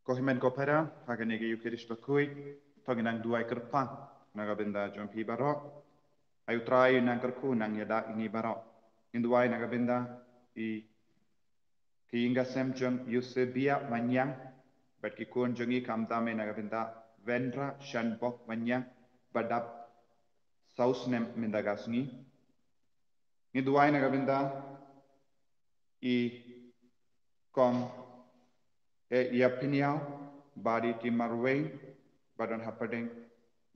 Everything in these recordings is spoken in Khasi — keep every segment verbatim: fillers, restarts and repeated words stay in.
Ko hynmen ko para, ha kane ka Eucharist bakhuid, to ngin nang duwai kyrpang na ka bynta jong phi baroh. Ai U Trai un nang kyrkhu, nang ïada ïa ngi baroh. Ngin duwai na ka bynta i, ki ïing ki sem jong Eusebia Manyang, bad ki khun jong i, khamtam eh na ka bynta Vendra Shanbok Manyang, ba dap saw snem mynta ka sngi. Ngi duwai na ka bynta i kong, eh, Ïapynïaw Bari Timarwei, ba don hapdeng,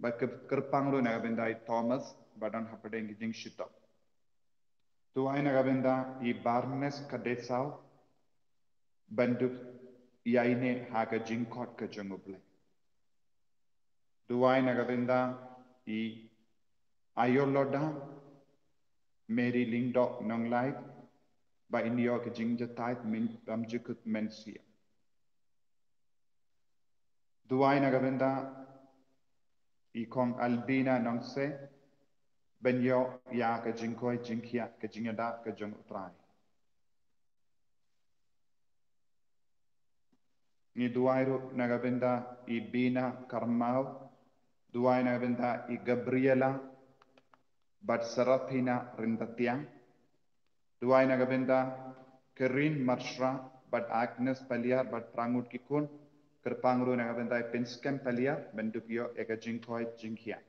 bad kyr-, kyrpang ruh na ka bynta i Thomas, ba don hapdeng ki jingshitom. Duwai na ka bynta i Barnes Kadesaw, ban dup ïaineh ha ka jingkhot ka jong U Blei. Duwai na ka bynta i Ayoloda Mary Lyngdoh Nonglait, ba in ïoh ka jingjatai myn-, bymjukut mynsiem. Duwai na ka bynta i kong Albina Nongse, ban ïoh ïa ka jingkoit jingkhiah, ka jingïada ka jong U Trai. Ngi duwai ruh na ka bynta i Bina Karmaw, duwai na ka bynta i Gabriela bad Serafina Ryntatïang, duwai na ka bynta Kerin Marshra bad Agnes Paliar bad para ngut ki khun, kyrpang ruh na ka bynta i Pynskem Paliar, ban dup ïoh ïa ka jingkoit jingkhiah.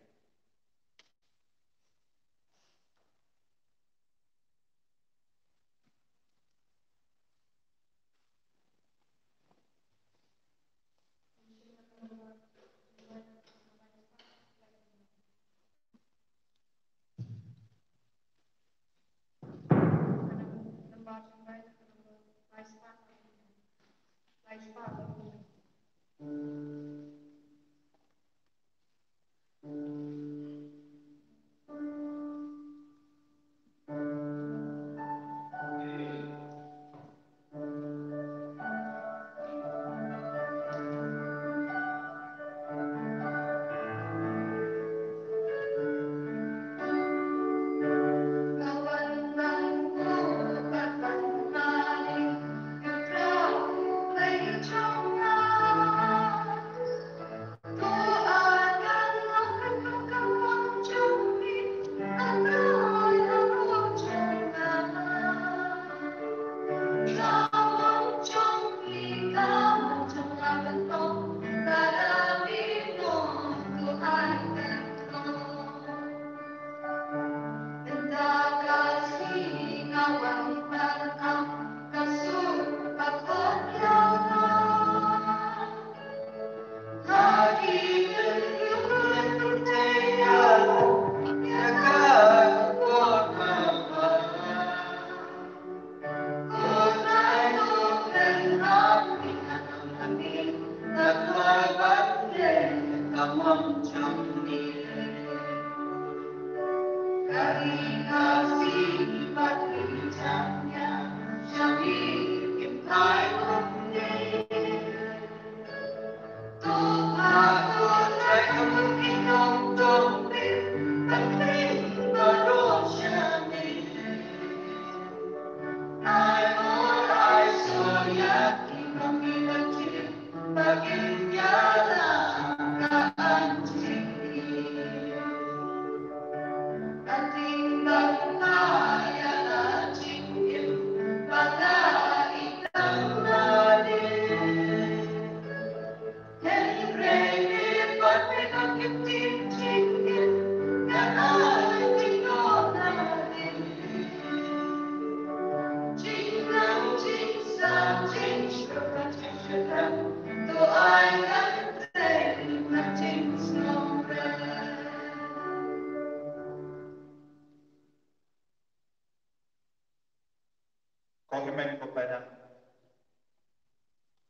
Ko hynmen ko para,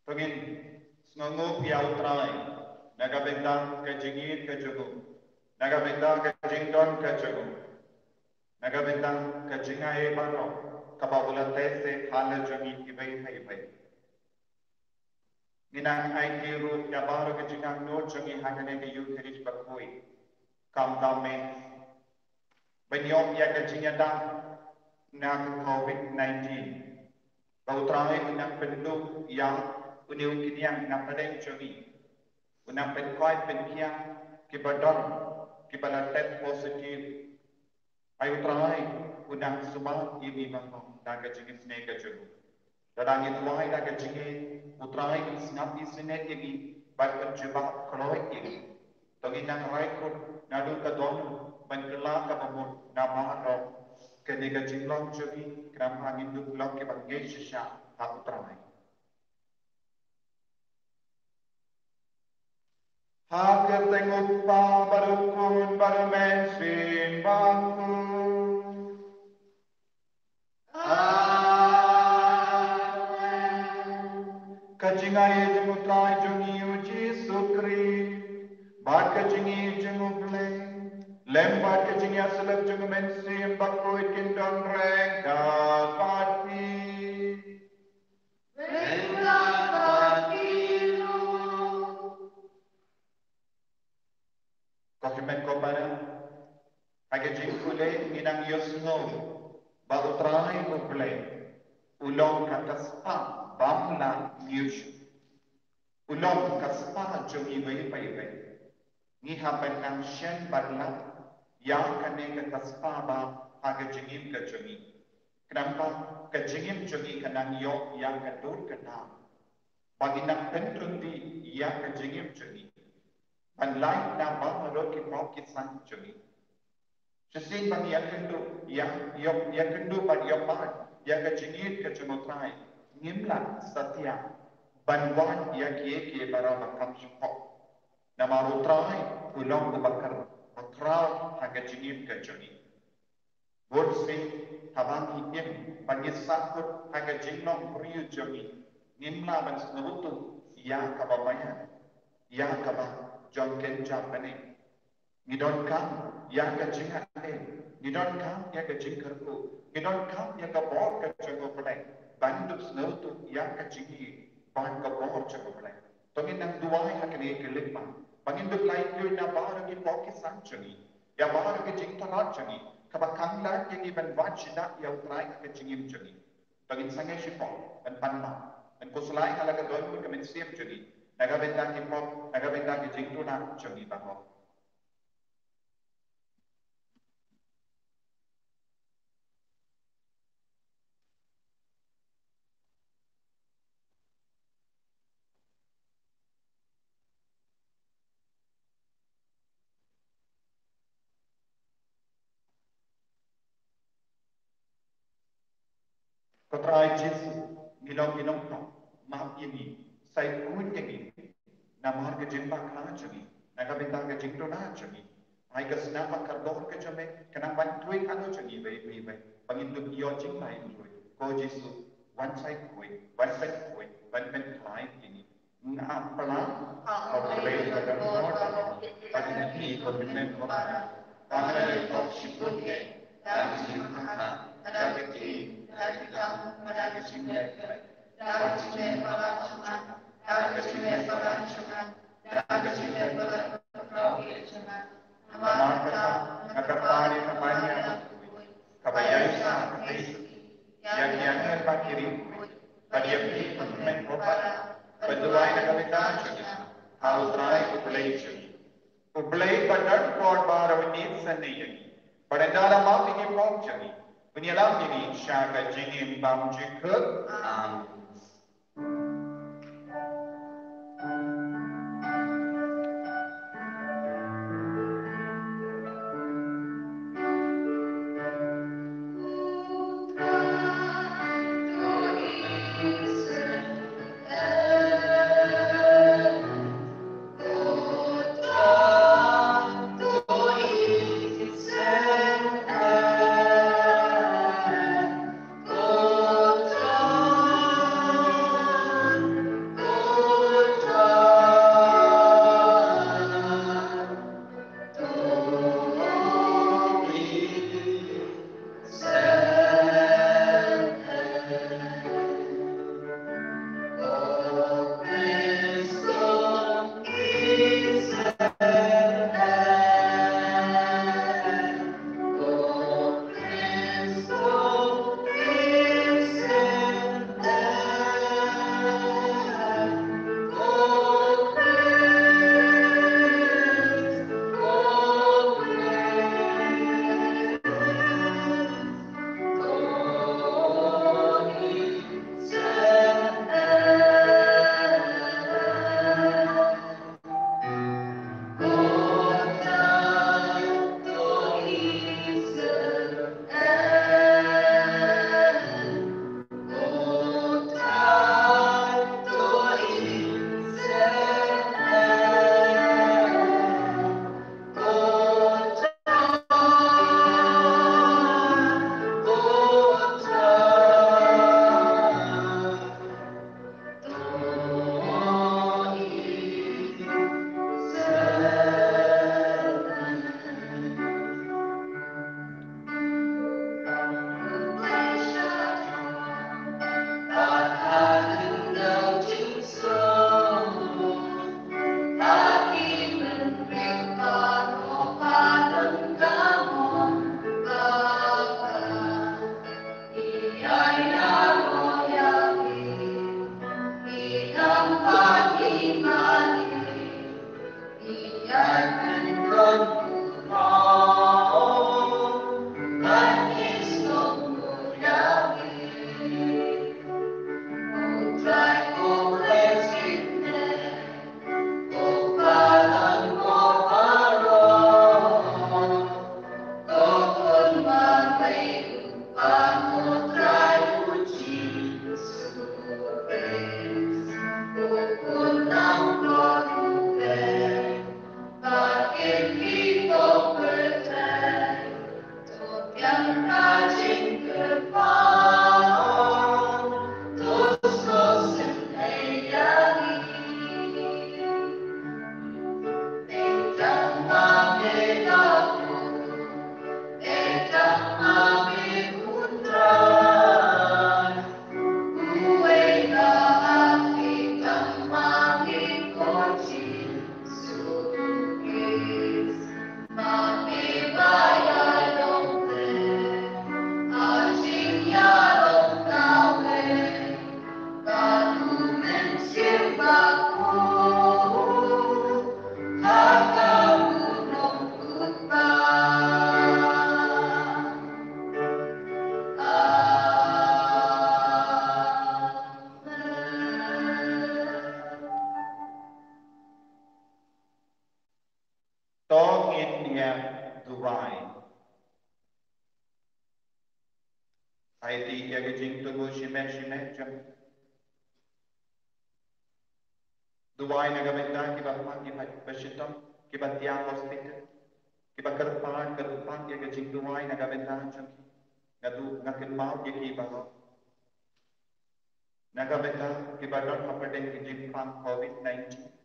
to ngin sngewnguh ïa U Trai na ka bynta ka jingïeit ka jong u, na ka bynta ka jingdon ka jong u, na ka bynta ka jingai baroh kaba u la teh seh ha la jong ngi iwei pa iwei. Ngin nang aiti ruh ïa baroh ka jingangnud jong ngi ha kane ka Eucharist bakhuid. Khamtam eh ban ïoh ïa ka jingïada na ka Covid nineteen, ba U Trai un nang pynduh ïa Une u kñia na pdeng jong ngi u nang pynkoit pynkhiah kiba don, kiba la test positive. Ai U Trai u nang sumar ïa ngi baroh da ka jingisynei ka jong u. Lada ngi duwai da ka jingngeit, U Trai un sngap isynei ïa ngi bad un jubab kloi ïa ngi. To ngin nang rai kut naduh ka dohnud ban kylla kaba mut na baroh. Kane ka jinglong jong ngi khnang ba ngin dup long kiba ngeit shisha ha U Trai. Ha ka kyrteng U Kpa bad U Khun bad U Mynsiem Bakhuid. Amen. Ka jingaiei jong U Trai jong ngi U Jisu Khrist bad ka jingïeit jong U Blei lem bad ka jingïasyllok jong U Mynsiem Bakhuid kin don ryngkat bad phi. Ko hynmen ko para, ha ka jingpule ngi nang ïohsngew ba U Trai U Blei u long ka spah bym lah ñiewshuh. U long ka spah jong ngi iwei pa iwei. Ngi hap ban nang shen bad lap ïa kane ka spah bha ha ka jingim ka jong ngi. Khnang ba ka jingim jong ngi kan nang ïoh ïa ka dur ka dar ba ngin nang pyntrei ïa ka jingim jong ngi ban lait na baroh ki pop ki san jong ngi. Shisien ba ngi ïakynduh, ïa, ïoh, ïakynduh bad ïoh mad ïa ka jingïeit ka jong U Trai, ngim lah satia ban wad ïa kiei kiei baroh ba kam shuh. Namar U Trai u long uba kor, uba khraw ha ka jingim ka jong ngi. Bun sien haba ngi im bad ngi sahkut ha ka jinglong briew jong ngi, ngim lah ban sngewthuh ïa kaba maian, ïa kaba jong kynja bneng. Ngi donkam ïa ka jingïaid, ngi donkam ïa ka jingkyrkhu, ngi donkam ïa ka bor ka jong U Blei ban dup sngewthuh ïa ka jingïeit bad ka bor jong U Blei. To ngin nang duwai ha kane ka lyngba ba ngin dup lait khuid na baroh ki pop ki san jong ngi, ïa baroh ki jingthrang jong ngi kaba khang lad ïa ngi ban wad shidah ïa U Trai ha ka jingim jong ngi. To ngin sangeh shipor ban pan map, ban khuslai ha la ka dohnud ka mynsiem jong ngi na ka bynta ki pop, na ka bynta ki jingthrang jong ngi baroh. Ko Trai Jisu, ngi long ki nongpop, map ïa ngi, sai khuid ïa ngi namar ka jingbakla jong ngi, na ka bynta ka jingthrang jong ngi. Ai ka snam ba kordor ka jong me kan nang ban tyrwa halor jong ngi iwei pa iwei ba ngin dup ïoh jinglait khuid. Ko Jisu, wan sai khuid, wan sai khuid, wan pynkhlaiñ ïa ngi. Nga pla, ko Blei ka don bor, bad ïa phi ko hynmen ko para, ba nga la ïoh pop shibun eh da ka jingkha, da ka kti, da ka kam, da ka jingïaid, da ka jingïaid balang jong nga, da ka jingïaid balang jong nga, da ka jingïaid balang jong nga. Namar kata nga kyrpad ïa ka bynta kaba ïaid sah ka dei ïa ki angel bad ki riewkhuid, bad ïa phi ko hynmen ko para, ba duwai na ka bynta jong nga ha U Trai U Blei jong ngi. U Blei ba don bor baroh un ïeit sani ïa ngi, bad un da la map ïa ki pop jong ngi, un ïalam ïa ngi sha ka jingim bymjukut. Amen. To ngin ïa duwai. Ai ti ïa ka jingtynjuh shimet shimet jong. Duwai na ka bynta kiba hma, kiba, ba shitom, kiba thiang hospital, kiba kyrpad, kyrpad ïa ka jingduwai na ka bynta jong ki. Nga du, nga kynmaw ïa kiba na ka bynta kiba don hapdeng ka jingpang covid nineteen.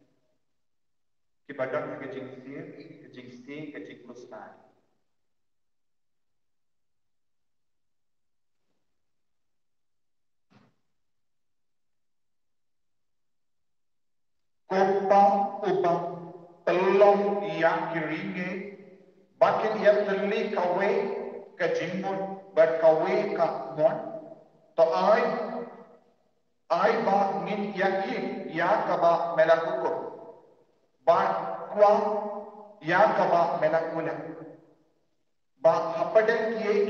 Kiba don ka jingsiew, ka jingsiew, ka jingkhuslai. Ko Pa uba pynlong ïa ki ri ngi, ba kin ïatylli kawei ka jingmut bad kawei ka mon, to ai, ai ba ngin ïa ïa kaba me la hukum, bad kwah ïa kaba me la kular. Ba hapdeng kiei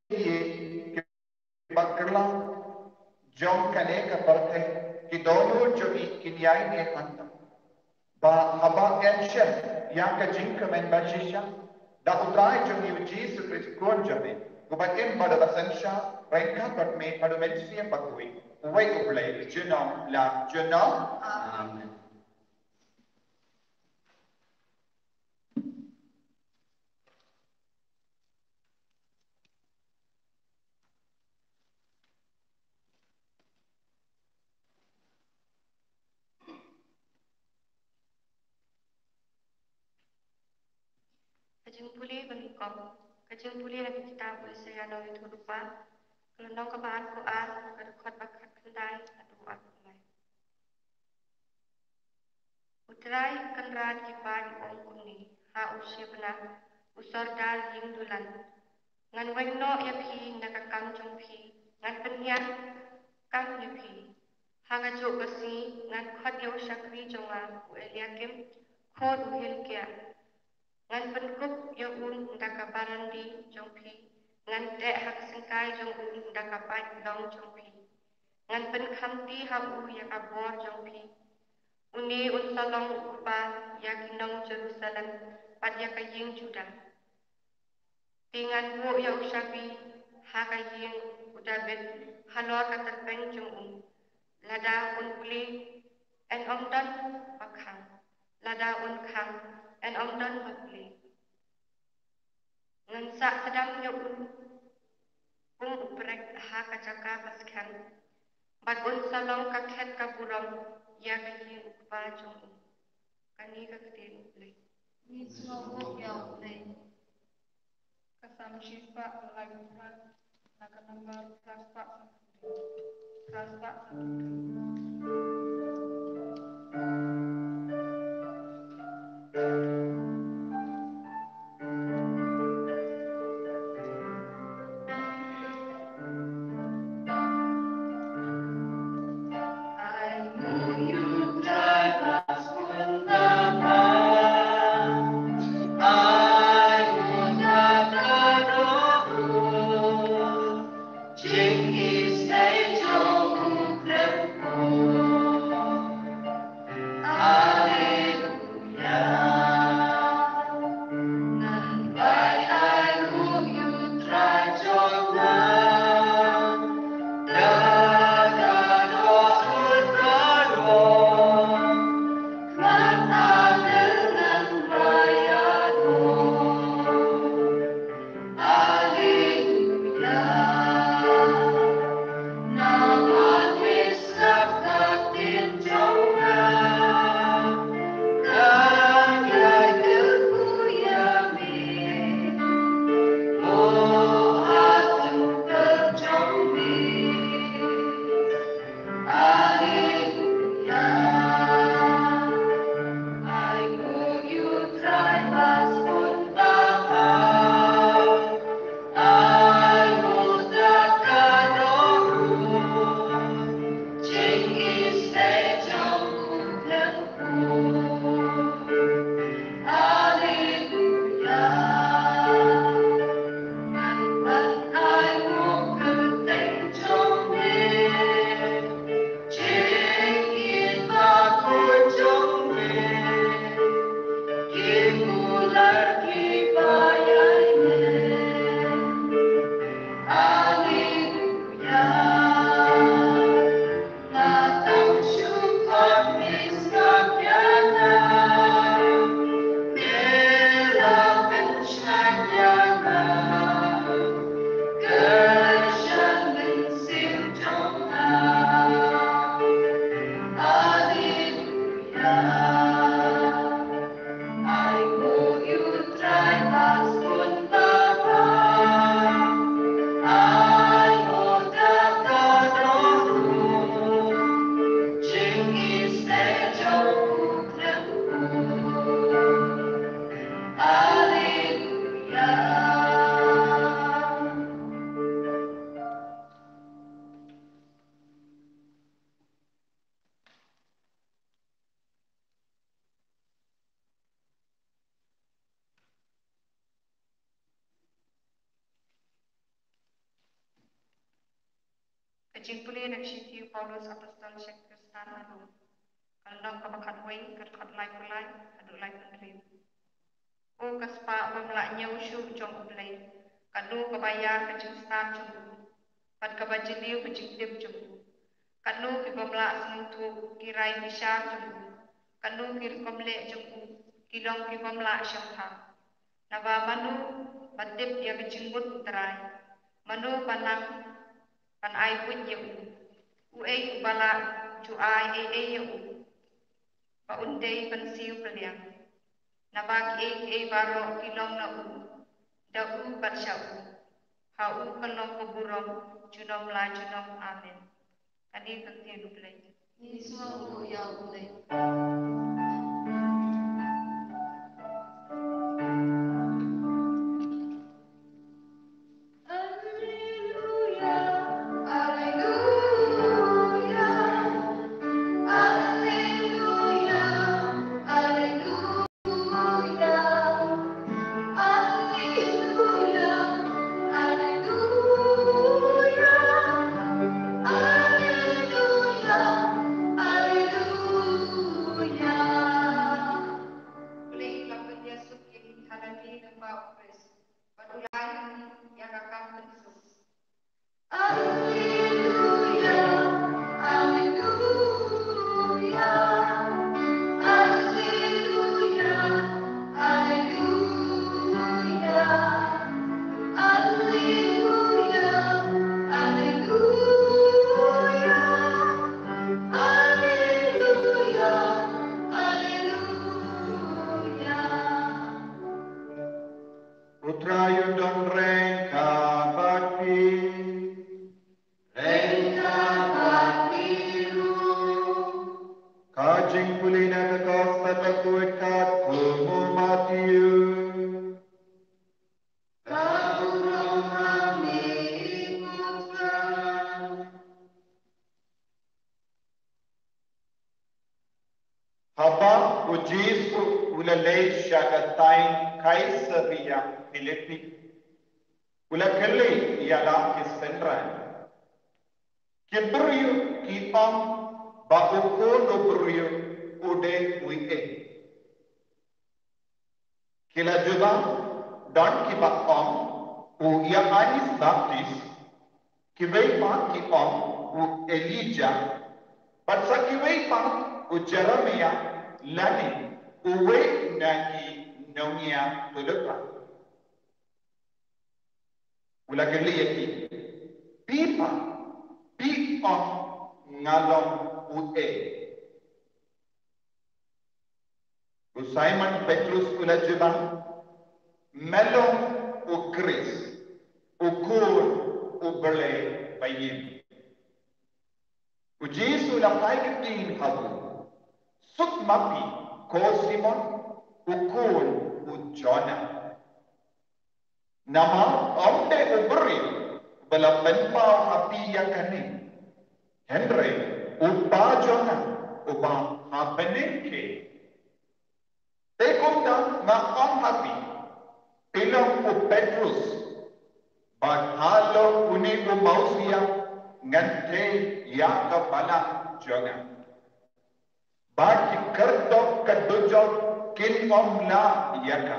kiei kiba kylla jong kane ka pyrthei, ki dohnud jong ngi kin ïai ne hangta. Ba haba yn shim ïa ka jingkmen ba shisha da U Trai jong ngi U Jisu Khrist Khun jong me, uba im bad uba synshar ryngkat bad me haduh mynsiem bakhuid, uwei U Blei, junom la junom. Amen. Ka jingpule ba nyngkong, ka jingpule na ka kitab u Isaïah nongïathuhlypa, ka lynnong kaba arphew ar, ka dkhot ba khatkhyndai haduh arphew lai. U Trai Kynrad ki paid u ong kumne ha u Shebna, u sordar ïing dulan: Ngan weng noh ïa phi na ka kam jong phi, ngan pynhiar kam ïa phi. Ha kajuh ka sngi ngan khot ïa u shakri jong nga u Eliakim, khun u Hilkia. Ngan pynkup ïa u da ka barandi jong phi, ngan teh ha ka syngkai jong u da ka paidlong jong phi. Ngan pynkhamti ha u ïa ka bor jong phi. Une un sa long u kpa ïa ki nong Jerusalem bad ïa ka ïing Judah. Te ngan buh ïa u shabi ha ka ïing u Dabid halor ka tyrpeng jong u. Lada un plie, yn ym don ba khang; lada un khang, yn ym don ba plie. Ngan sah sdang ïa u kum u prek ha ka jaka ba skhem, bad un sa long ka khet ka burom ïa ka ïing u kpa jong u. Kane ka ktien U Blei. Ngi sngewbha ïa U Blei. Ka Salm shispah laiphew phra, na ka nombar phra spah san. Phra spah san. Ka jingpule na ka shithi u Paulus apostol sha ki Khristan ha Rom. Ka lynnong kaba khatwei, ka dkhot laiphew lai haduh laiphew hynriew. O ka spah bym lah ñiew shuh jong U Blei, katno kaba ïar ka jingstad jong u, bad kaba jylliew ka jingtip jong u. Katno ki bym lah sngewthuh ki rai ki shar jong u. Katno ki rukom leh jong u ki long ki bym lah shongtha. Naba mano ba tip ïa ka jingmut U Trai? Mano ba nang ban ai buit ïa u? Uei uba lah ju ai ei ei ïa u ba un dei ban siew pynliang? Naba kiei kiei baroh ki long na u, da u bad sha u. Ha u ka long ka burom junom la junom. Amen. Kane ka ktien U Blei. Ngi sngewbha ïa U Blei. Alleluia, alleluia, alleluia, alleluia, alleluia, alleluia, alleluia, alleluia. Blei la pynïasuk ïa ngi ha lade lyngba U Khrist. Bad u la ai ïa ngi ïa ka kam pynsuk. Alleluia, alleluia, alleluia, alleluia, alleluia, alleluia, alleluia, alleluia. U Trai un don ryngkat bad phi. Ryngkat bad phi ruh. Ka jingpule na ka Gospel bakhuid katkum u Mathaios. Ka burom ha me ko Trai. Haba u Jisu u la leit sha ka thaiñ Kaisaria Philipi, u la kylli ïa la ki synran, ki briew ki ong ba u Khun u briew u dei uei? Ki la jubab, don kiba ong u Ïoannis Baptis, kiwei pat ki ong u Elijah, bad sa kiwei pat u Jeremiah lane uwei na ki nongïathuhlypa. U la kylli ïa ki, phi pat, phi ong nga long uei? U Simon Petrus u la jubab, me long u Khrist, u Khun u Blei ba ïeit. U Jisu u la phai ktien ha u, suk ma phi ko Simon, u khun u Jonah. Namar ym dei u briew ba la pynpaw ha phi ïa kane, hynrei u Kpa jong nga uba ha bneng hi. Te kumta nga ong ha phi, phi long u Petrus, bad halor une u mawsiang ngan theh ïa ka balang jong nga. Bad ki khyrdop ka dujok kin ym lah ïa ka.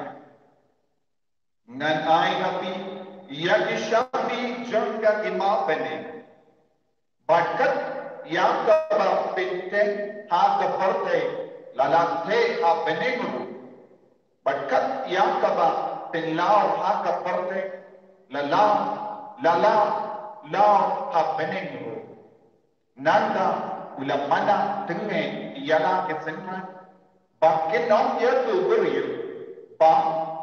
Ngan ai ha phi ïa ki shabi jong ka hima bneng. Bad kat ïa kaba phin theh ha ka pyrthei la lah theh ha bneng ruh. Bad kat ïa kaba phin lawr ha ka pyrthei la lah, la lah lawr ha bneng ruh. Nangta u la mana tyngngew ïa la ki synran ba kin ym ïathuh briew ba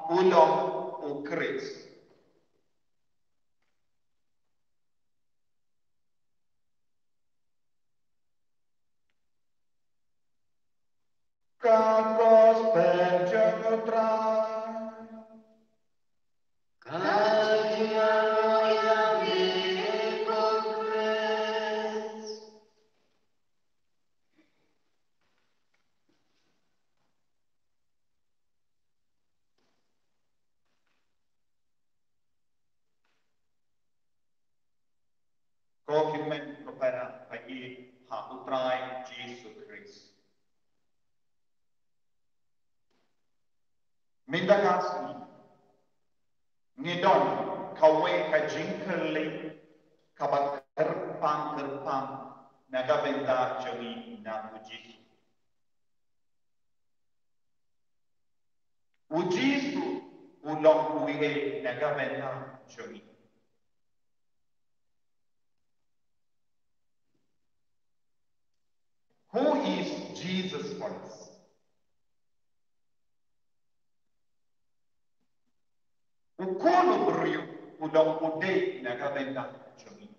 u long u Khrist. Ka Gospel jong u Trai. Ka jingïaroh ïa me ko Khrist. Ko hynmen ha u Trai Jisu Khrist. Mynta ka sngi ngi don kawei ka jingkylli kaba kyrpang kyrpang na ka bynta jong ngi na u Jisu. U Jisu u long uei na ka bynta jong ngi? Who is Jesus for us? U khun u briew u long uei na ka bynta jong ngi?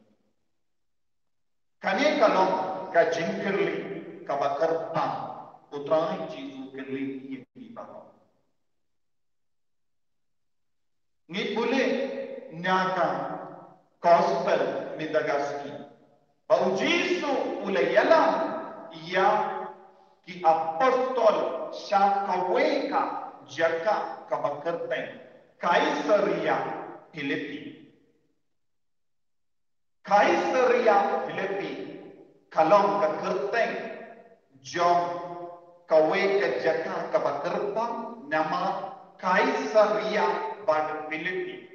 Kane ka long ka jingkylli kaba kyrpang u Trai Jisu u kylli ïa ngi baroh. Ngi pule na ka gospel mynta ka sngi ba u Jisu u la ïalam ïa ki apostol sha kawei ka jaka kaba kyrteng Kaisaria Philippi. Kaisaria Philippi ka long ka kyrteng jong kawei ka jaka kaba kyrpang, namar Kaisaria bad Philippi.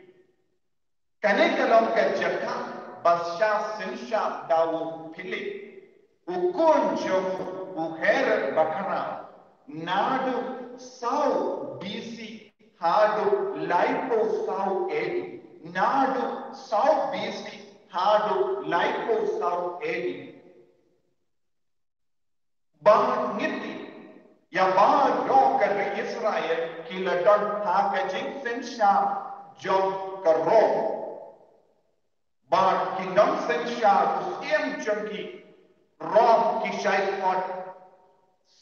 Kane ka long ka jaka ba sha synshar da u Philip, u khun jong u Herod bakhraw, naduh saw B C haduh laiphew saw A D, naduh saw B C haduh laiphew saw A D. Ba ngi tip ïa baroh ka ri Israel ki la don ha ka jingsynshar jong ka Rom. Bad ki nongsynshar u syiem jong ki Rom ki shait khot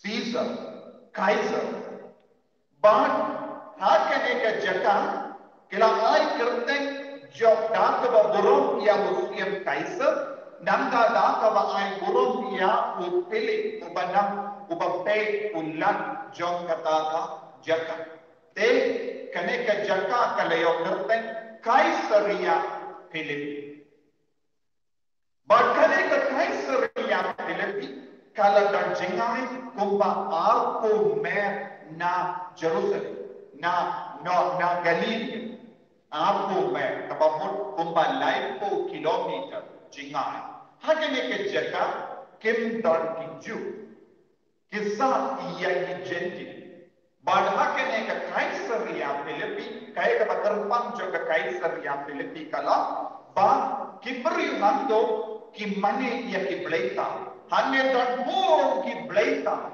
Caesar, Kaiser. Bad ha kane ka jaka ki la ai kyrteng jong da kaba burom ïa u syiem Kaiser, nangta da kaba ai burom ïa u Philip uba nang uba peit u lat jong kata ka jaka. Te kane ka jaka ka la ïoh kyrteng Kaisaria Philippi. Bad kane ka Kaisaria Philippi ka la don jngai kumba arphew mer na Jerusalem, na, na, na Galilee. Arphew mer, kaba mut kumba laiphew kilometer jngai. Ha kane ka jaka kim don ki Jiw. Ki sah ïa ki Jentil. Bad ha kane ka Kaisaria Philippi, kaei kaba kyrpang jong ka Kaisaria Philippi ka long ba ki briew hangto ki mane ïa ki blei taw. Hangne don bun ki blei taw.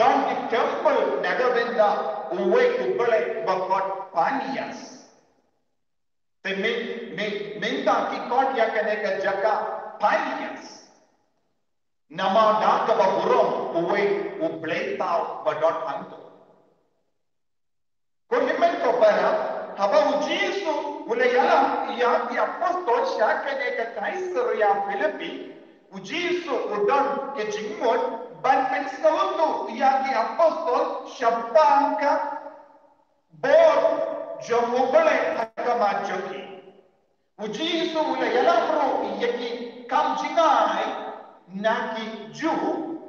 Don ki temple na ka bynta uwei u blei ba khot Panias. Te mynta ki khot ïa kane ka jaka Panias. Namar da kaba burom uwei u blei taw ba don hangto. Ko hynmen ko para, haba u Jisu u la ïalam ïa ki apostol sha kane ka Kaisaria Philippi, u Jisu u don ka jingmut ban pynsngewthuh ïa ki apostol shaphang ka bor jong u Blei ha khmat jong ki. U Jisu u la ïalam ruh ïa ki kam jngai na ki Jiw,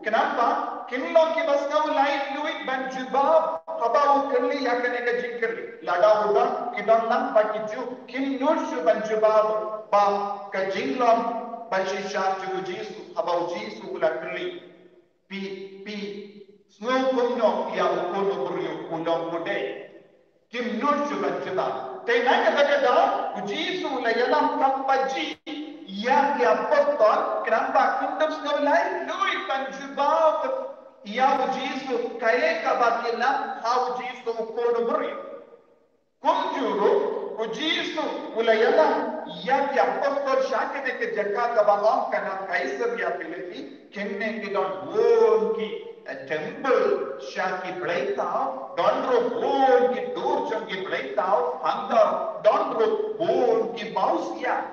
khnang ba kin long kiba sngew laitluid ban jubab haba u kylli ïa kane ka jingkylli. Lada u don, ki don lang bad ki Jiw, kim nud shuh ban jubab ba ka jinglong ba shisha jong u Jisu haba u Jisu u la kylli. Phi, phi sngew kumno ïa u khun u briew u long u dei? Kim nud shuh ban jubab. Te na kata ka daw u Jisu u la ïalam kam pajih ïa ki apostol khnang ba kin ym sngew laitluid ban jubab ïa u Jisu kaei kaba ki lam ha u Jisu u khun u briew. Kumjuh ruh u Jisu u la ïalam ïa ki apostol sha kane ka jaka kaba ong ka dei Kaisaria Philippi, kine ki don bun ki, eh, temple sha ki blei taw, don ruh bun ki dur jong ki blei taw, hangta don ruh bun ki mawsiang.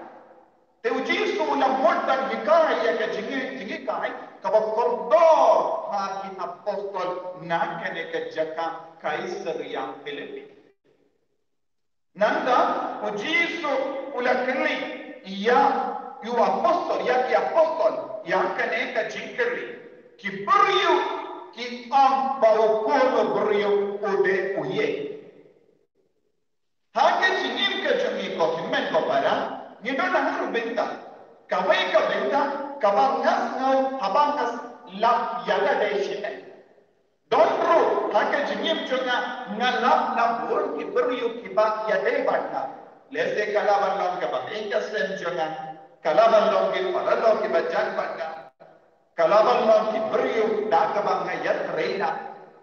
Te u Jisu u la mut ban hikai ïa ka jinghi, jinghikai kaba kordor ha ki apostol na kane ka jaka Kaisaria Philippi. Nangta u Jisu u la kylli ïa ïa u apostol, ïa ki apostol, ïa kane ka jingkylli. Ki briew ki ong ba u khun u briew u dei u ïeit. Ha ka jingim ka jong ngi ko hynmen ko para, ngi don ha ka bynta. Kawei ka bynta kaba nga sngew haba nga lap ïa lade shimet. Don ruh ha ka jingim jong nga nga lap na bun ki briew kiba ïadei bad nga. Lehse ka la ban long kaba ïeit ka sem jong nga, ka la ban long ki paralok kiba jan bad nga. Ka la ban long ki briew da kaba nga ïatrei na.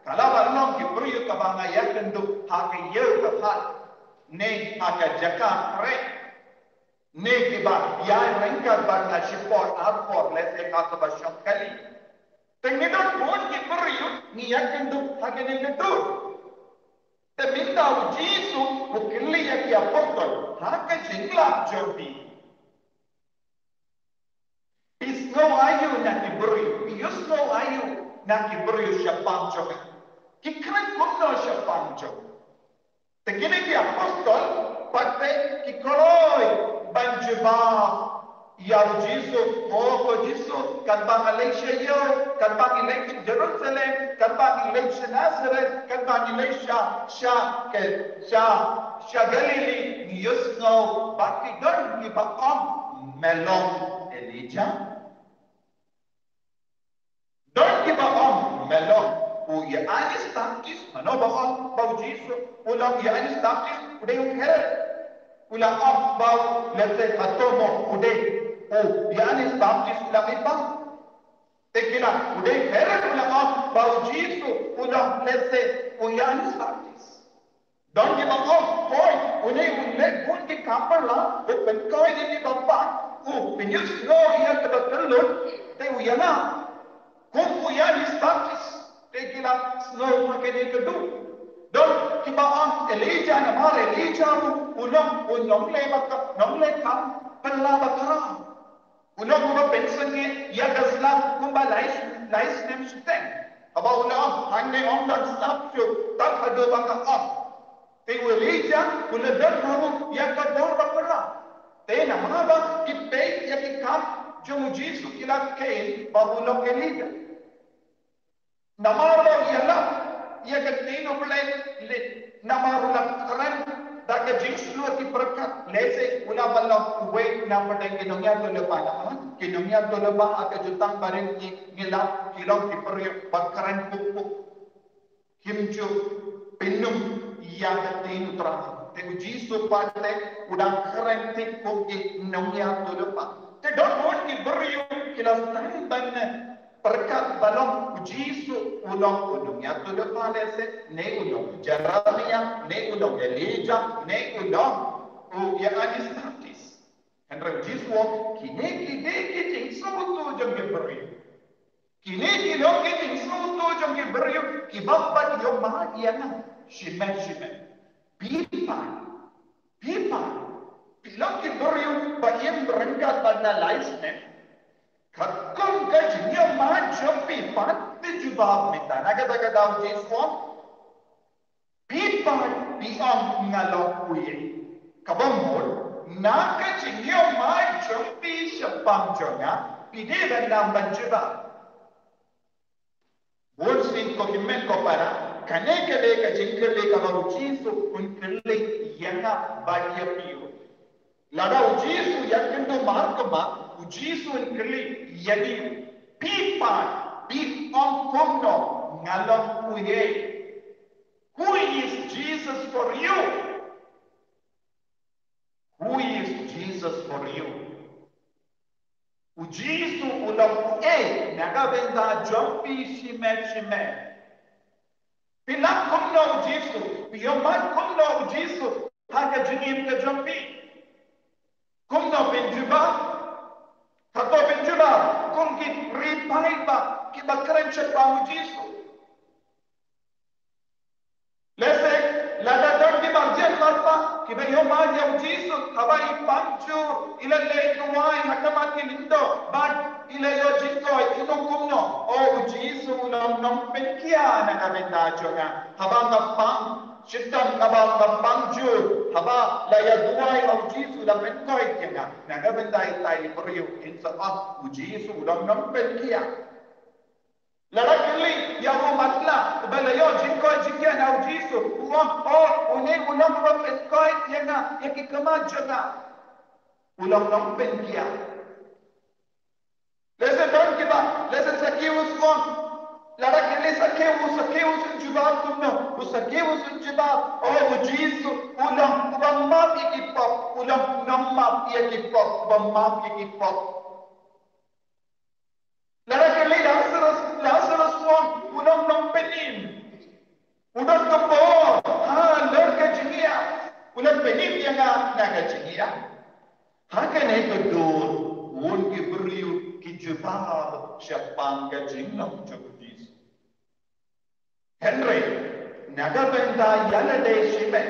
Ka la ban long ki briew kaba nga ïakynduh ha ka ïew ka phad ne ha ka jaka trei. Ne kiba ïaryngkat bad nga shipor arpor lehse ha kaba shong kali. Te ngi don bun ki briew ngi ïakynduh ha kane ka dur. Te mynta u Jisu u kylli ïa ki apostol ha ka jinglap jong phi. Phi sngew aïu na ki briew, phi ïohsngew aïu na ki briew shaphang jong nga. Ki kren kumno shaphang jong nga. Te kine ki apostol pat te ki kloi ban jubab ïa u Jisu, o ko Jisu, katba nga leit sha ïew, katba ngi leit sha Jerusalem, katba ngi leit sha Nazareth, katba ngi leit sha, sha, ke, sha, sha Galilee, ngi ïohsngew ba ki don kiba ong me long Elijah. Don kiba ong me long u Ïoannis Baptist, mano ba ong ba u Jisu u long u Ïoannis Baptist, u dei u Herod. U la ong ba u, lehse hato mo u dei u Ïoannis Baptist u la mih bang. Te ki la, u dei Herod u la ong ba u Jisu u long lehse u Ïoannis Baptist. Don kiba ong, hooid, une u leh bun ki kam phylla, u pynkhiah ïa kiba pang, u pynïohsngew ïa kaba kylluid, te u ïa nga kum u Ïoannis Baptist, te ki la sngew ha kane ka dur. Don kiba ong Elijah, namar Elijah u, u long u nongleh ba ka, nongleh kam phylla ba khraw. U long uba pynsangeh ïa ka slap kumba lai, lai snem shiteng. Haba u la ong hangne ym don slap shuh tad haduh ba nga ong. Te u Elijah u la don ruh ïa ka dor ba phylla. Te namar ba ki peit ïa ki kam jong u Jisu ki la kheiñ ba u long Elijah. Namar ba u ïalap ïa ka ktien U Blei, namar u la kren da ka jingshlur ki pyrkhat, lehse u la ban long uwei na pdeng ki nongïathuhlypa, namar ki nongïathuhlypa ha ka jutang barit ngi, ngi lap ki long ki briew ba kren puk puk. Kim ju pynlong ïa ka ktien U Trai. Te u Jisu pat te u dang kren thik kum ki nongïathuhlypa. Te don bun ki briew ki la sdang ban pyrkhat ba long u Jisu u long u nongïathuhlypa lehse, ne u long Jeremiah, ne u long Elijah, ne u long u Ïoannis Baptist. Hynrei u Jisu u ong kine ki dei ki jingsngewthuh jong ki briew. Kine ki long ki jingsngewthuh jong ki briew kiba pat ïohmad ïa nga shimet shimet. Phi pat, phi pat, phi long ki briew ba im ryngkat bad nga lai snem. Katkum ka jingïohmad jong phi pat, phi jubab mynta na kata ka daw, Jisu u ong. Phi pat phi ong nga long u ïeit. Kaba mut na ka jingïohmad jong phi shaphang jong nga, phi dei ban nang ban jubab. Bun sien ko hynmen ko para, kane ka dei ka jingkylli kaba u Jisu un kylli ïa nga bad ïa phi ruh. Lada u Jisu u ïakynduh markhmat, u Jisu un kylli ïa ngi, phi pat phi ong kumno nga long u ïeit? Who is Jesus for you? Who is Jesus for you? U Jisu u long uei na ka bynta jong phi shimet shimet? Phi lap kumno u Jisu? Phi ïohmad kumno u Jisu ha ka jingim ka jong phi? Kumno phin jubab? Hato phin jubab kum ki ri paidbah kiba kren shaphang u Jisu? Lehse lada don ki marjan marpa kiba ïohmad ïa u Jisu, haba i pang jur, i la leh duwai ha khmat ki lyngdoh bad i la ïoh jingkoit, i ong kumno? O, u Jisu u long nongpynkhiah na ka bynta jong nga. Haba nga pang, Shitom kaba nga pang jur, haba la ïa duwai ha u Jisu, la pynkoit ïa nga. Na ka bynta ita i briew, in sa ong, u Jisu u long nongpynkhiah. Lada kylli ïa u matlah uba la ïoh jingkoit jingkhiah na u Jisu, u ong, oh, une u long uba pynkoit ïa nga, ïa ki khmat jong nga. U long nongpynkhiah. Lehse don kiba, lehse Sakeus u ong. Lada kylli Sakeus, u Sakeus un jubab kumno? U Sakeus un jubab, oh, u Jisu u long uba map ïa ki pop, u long nongmap ïa ki pop, uba map ïa ki pop. Lada kylli Lasarus, Lasarus u ong, u long nongpynim. U don ka bor halor ka jingïap, u la pynim ïa nga na ka jingïap. Ha kane ka dur, bun ki briew ki jubab shaphang ka jinglong jong u Jisu. Hynrei na ka bynta ïa lade shimet,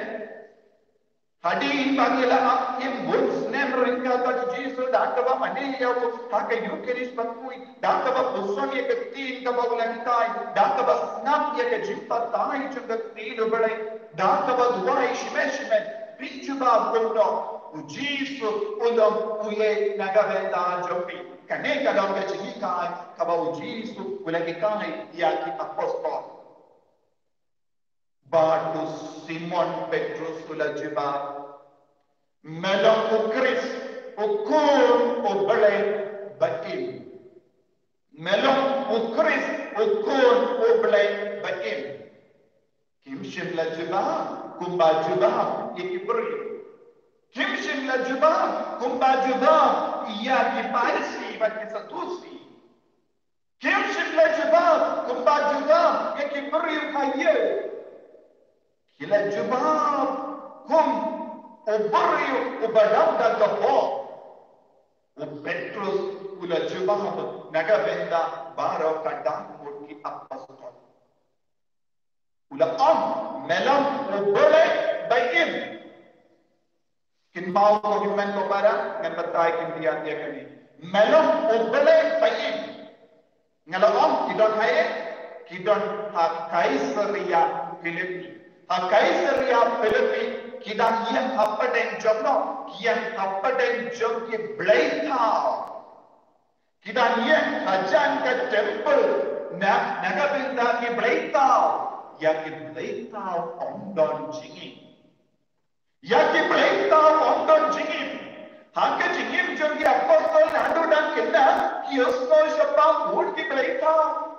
hadien ba ki la ap im bun snem ryngkat bad u Jisu, da kaba mane ïa u ha ka Eukharist bakhuid, da kaba puson ïa ka ktien kaba u la hikai, da kaba sngap ïa ka jingbatai jong ka ktien U Blei, da kaba duwai shimet shimet, phi jubab kumno? U Jisu u long uei na ka bynta jong phi? Kane ka long ka jinghikai kaba u Jisu u la hikai ïa ki apostol. Bad u Simon Petrus u la jubab, me long u Khrist, u Khun u Blei ba im. Me long u Khrist, u Khun u Blei ba im. Kim shym la jubab kumba jubab ïa ki briew. Kim shym la jubab kumba jubab ïa ki Pharisi bad ki Sadusi. Kim shym la jubab kumba jubab ïa ki briew ha ïew. Ki la jubab kum u briew uba dap da ka bor. U Petrus u la jubab na ka bynta baroh ka dang mut ki apostol. U la ong, me long u Blei ba im. Kynmaw ko hynmen ko para, ngan batai khyndiat ïa kane. Me long u Blei ba im. Nga la ong ki don haei? Ki don ha Kaisaria Philippi. Ha Kaisaria Philippi ki dang ïeng hapdeng jong no? Ki ïeng hapdeng jong ki blei thaw. Ki dang ïeng hajan ka temple na, na ka bynta ki blei thaw. Ïa ki blei thaw ym don jingim. Ïa ki blei thaw ym don jingim. Ha ka jingim jong ki apostol naduh dang khynnah ki ïohsngew shaphang bun ki blei thaw.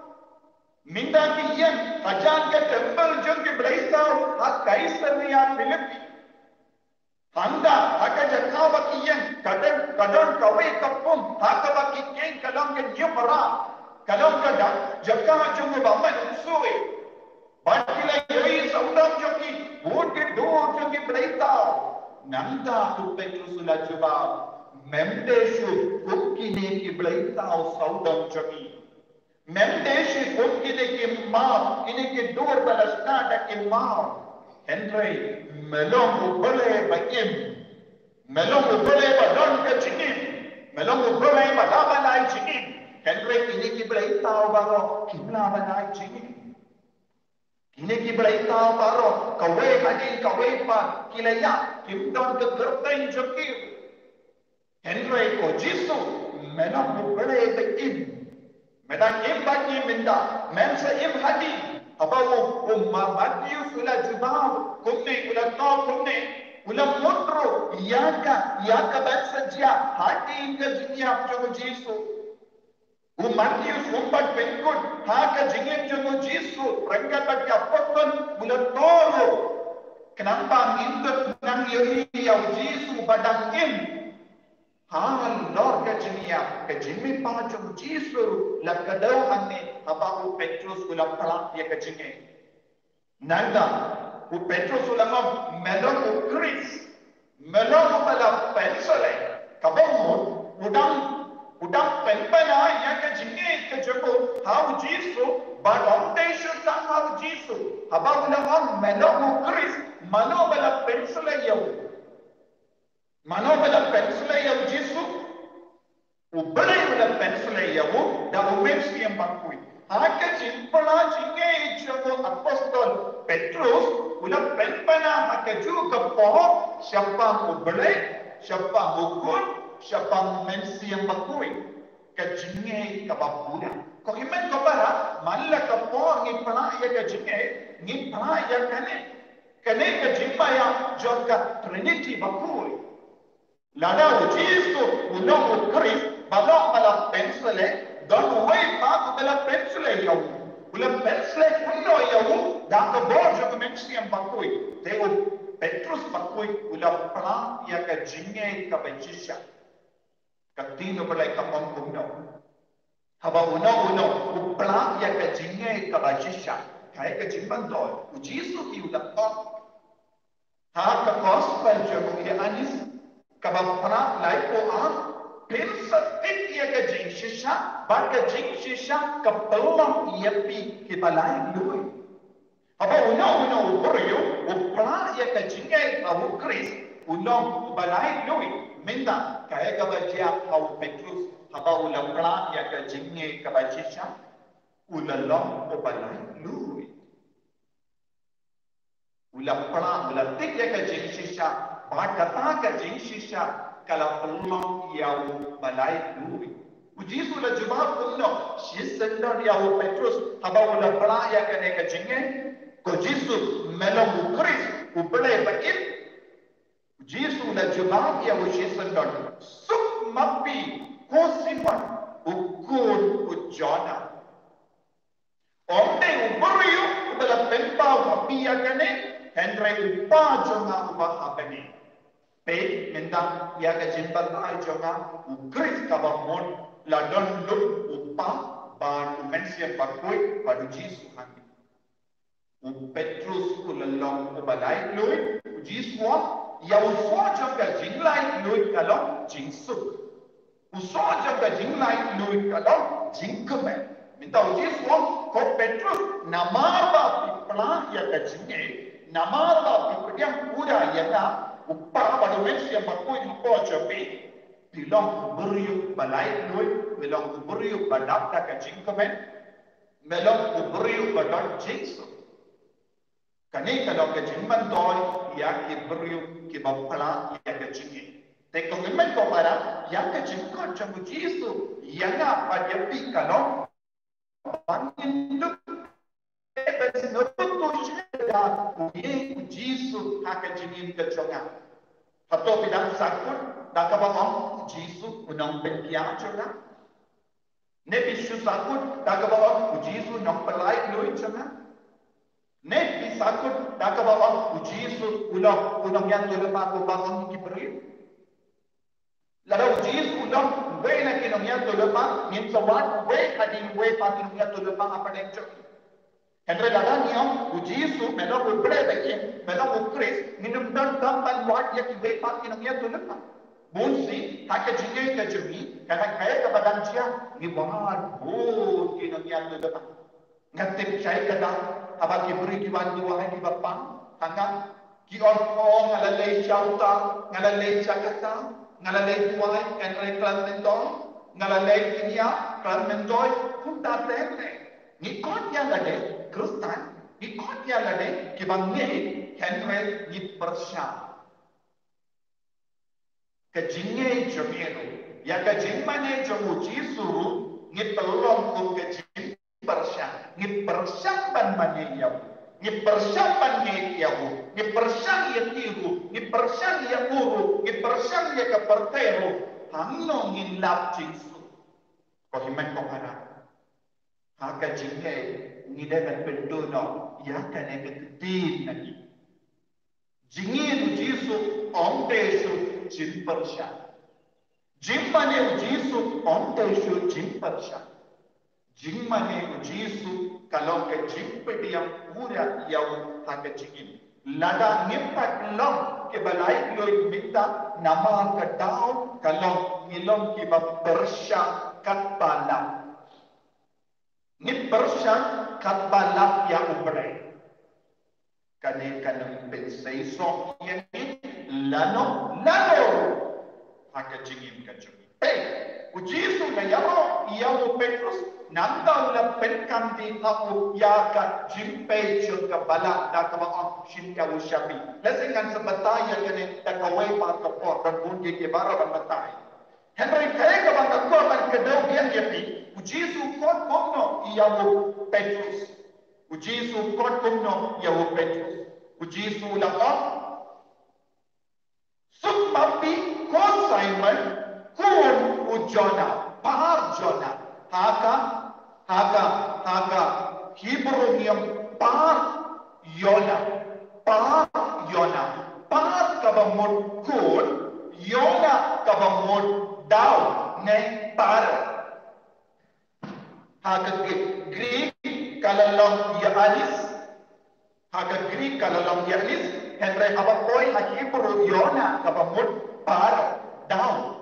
Mynta ki ïeng hajan ka temple jong ki blei thaw ha Kaisaria Philippi. Hangta ha ka jaka ba ki ïeng ka don, ka don kawei ka pung ha kaba ki kheiñ, ka long ka New Parade, ka long ka jaka jong u bymman shuh. Bad ki la ïohi sawdong jong ki bun ki dur jong ki blei thaw. Nangta u Petrus u la jubab, mem dei shuh kum kine ki blei thaw sawdong jong ki. Mem dei shuh kum kine ki map, kine ki dur ba la shna da ki map. Hynrei me long u Blei ba im. Me long u Blei ba don ka jingim. Me long u Blei ba la ban ai jingim. Hynrei kine ki blei thaw baroh kim la ban ai jingim. Kine ki blei thaw baroh, kawei hadien kawei pat ki la ïap, kim don ka kyrteng jong ki. Hynrei ko Jisu, me long u Blei ba im. Me dang im bad ngi mynta, mem sa im hadien. Haba u, u Ma-, Mathaios u la jubab kumne, u la thoh kumne, u la mut ruh ïa ka, ïa ka ban sa jia hadien ka jingïap jong u Jisu. U Mathaios um pat pynkut ha ka jingim jong u Jisu ryngkat bad ki apostol, u la thoh ruh. Khnang ba ngin ïoh nang ïohi ïa u Jisu ba dang im. Halor ka jingïap, ka jingmihpat jong u Jisu ruh la kdew hangne haba u Petrus u la pynlap ïa ka jingim. Nangta u Petrus u la ong, me long u Khrist, me long uba la pynsleh. Kaba mut u dang, u dang pynbna ïa ka jingïeit ka jong u ha u Jisu, bad ym dei shuh tang ha u Jisu. Haba u la ong me long u Khrist, mano ba la pynsleh ïa u? Mano ba la pynsleh ïa u Jisu? U Blei u la pynsleh ïa u da u Mynsiem Bakhuid. Ha ka jingpyrshah jingeh jong u apostol Petrus u la pynbna ha kajuh ka por shaphang U Blei, shaphang U Khun, shaphang U Mynsiem Bakhuid. Ka jingeh kaba pura. Ko hynmen ko para, man la ka por ngi pyrshah ïa ka jingeh, ngi pyrshah ïa kane. Kane ka jingmaïa jong ka Trinity Bakhuid. Lada U Jisu u long U Khrist, ba long ba la pynsleh, don uwei pat uba la pynsleh ïa u. U la pynsleh kumno ïa u, da ka bor jong U Mynsiem Bakhuid. Te u Petrus Bakhuid u la pyrshah ïa ka jingeh kaba shisha. Ka ktien U Blei ka ong kumno? Haba uno uno u pyrshah ïa ka jingeh kaba shisha, kaei ka jingmyntoi? U Jisu hi u la ong ha ka gospel jong u Ïoannis kaba phra, laiphew ar, pynsatit ïa ka jingshisha, bad ka jingshisha ka pynlong ïa phi kiba laitluid. Haba uno uno u briew u pyrshah ïa ka jingeh ba U Khrist u long uba laitluid, mynta kaei kaba jia ha u Petrus haba u la pyrshah ïa ka jingeh kaba shisha? U la long uba laitluid. U la pyrshah, u la tit ïa ka jingshisha, bad kata ka jingshisha ka la pynlong ïa u ba laitluid. U Jisu u la jubab kumno? Shisyndon ïa u Petrus haba u la pyrshah ïa kane ka jingeh. Ko Jisu, me long U Khrist, U Blei ba im? U Jisu u la jubab ïa u shisyndon, suk ma phi, ko Simon, u khun u Jonah. Ym dei u briew uba la pynpaw ha phi ïa kane, hynrei U Kpa jong nga uba ha bneng. Peit mynta ïa ka jingbatai jong nga, U Khrist kaba mut, la don lut U Kpa bad U Mynsiem Bakhuid bad U Jisu hangne. U Petrus u la long uba laitluid, U Jisu u ong, ïa u soh jong ka jinglaitluid ka long jingsuk. U soh jong ka jinglaitluid ka long jingkmen. Mynta U Jisu u ong, ko Petrus, namar ba phi pyrshah ïa ka jingeh, namar ba phi pdiang pura ïa nga, U Kpa bad U Mynsiem Bakhuid hapoh jong phi, phi long u briew ba laitluid, phi long u briew ba dap da ka jingkmen, me long u briew ba don jingsuk. Kane ka long ka jingmyntoi ïa ki briew kiba pyrshah ïa ka jingeh. Te ko hynmen ko para, ïa ka jingkut jong U Jisu ïa nga bad ïa phi ka long ba ngin dup, eh, ba ngin dup tu sha da u ïing U Jisu ha ka jingim ka jong nga. Hato phi dang sahkut da kaba ong U Jisu u nongpynkhiah jong nga? Ne phi shu sahkut da kaba ong U Jisu nongpynlaitluid jong nga? Ne phi sahkut da kaba ong U Jisu u long u nongïathuhlypa kumba ong ki briew? Lada U Jisu u long uwei na ki nongïathuhlypa, ngin sa wad uwei hadien uwei pat ki nongïathuhlypa hapdeng jong ngi. Hynrei lada ngi ong U Jisu me long U Blei ba im, me long U Khrist, ngin ym don kam ban wad ïa kiwei pat ki nongïathuhlypa. Bun sien ha ka jingim ka jong ngi, kane kaei kaba dang jia, ngi wad bun ki nongïathuhlypa. Nga tip shaei kata, haba ki briew ki wan duwai kiba pang ha nga, ki ong, o, nga la leit sha uta, nga la leit sha kata, nga la leit duwai, hynrei khlem myntoi, nga la leit kñia, khlem myntoi. Kumta te te ngi khot ïa lade Khristan, ngi khot ïa lade kiba ngeit, hynrei ngi pyrshah. Ka jingngeit jong ngi ruh, ïa ka jingmane jong U Jisu ruh, ngi pynlong kum ka jingpyrshang. Ngi pyrshang ban mane ïa u, ngi pyrshang ban ngeit ïa u, ngi pyrshang ïa ki ruh, ngi pyrshang ïa u ruh, ngi pyrshang ïa ka pyrthei ruh. Hangno ngin lap jingsuk? Ko hynmen ko para, ha ka jingngeit ngi dei ban pynduh noh ïa kane ka ktien na ngi. Jingngeit U Jisu ym dei shuh jingpyrshang. Jingmane U Jisu ym dei shuh jingpyrshang. Jingmane U Jisu ka long ka jingpdiang pura ïa u ha ka jingim. Lada ngim pat long kiba laitluid mynta, namar ka daw ka long ngi long kiba pyrshang katba lap. Ngi pyrshang katba lap ïa U Blei. Kane kan ym pynseisoh ïa ngi lano lano ha ka jingim ka jong ngi. Te u Jisu u la ïaroh ïa u Petrus, nangta u la pynkham dih ha u ïa ka jingpei jong ka balang, da kaba ong, shim ïa u sha phi. Lehse ngan sa batai ïa kane da kawei pat ka por, don bun ïa ki baroh ban batai. Hynrei kaei kaba nga kwah ban kdew biang ïa phi, u Jisu u khot kumno ïa u Petrus? U Jisu u khot kumno ïa u Petrus? U Jisu u la ong, suk ma phi, ko Simon, khun u Jonah, Bar Jonah. Ha ka, ha ka, ha ka Hebrew niam Bar Yona, Bar Yona. Bar kaba mut khun, Yona kaba mut daw ne phara. Ha ka Gr-, Greek ka la long Ïoannis. Ha ka Greek ka la long Ïoannis, hynrei haba poi ha Hebrew Yona kaba mut phara, daw.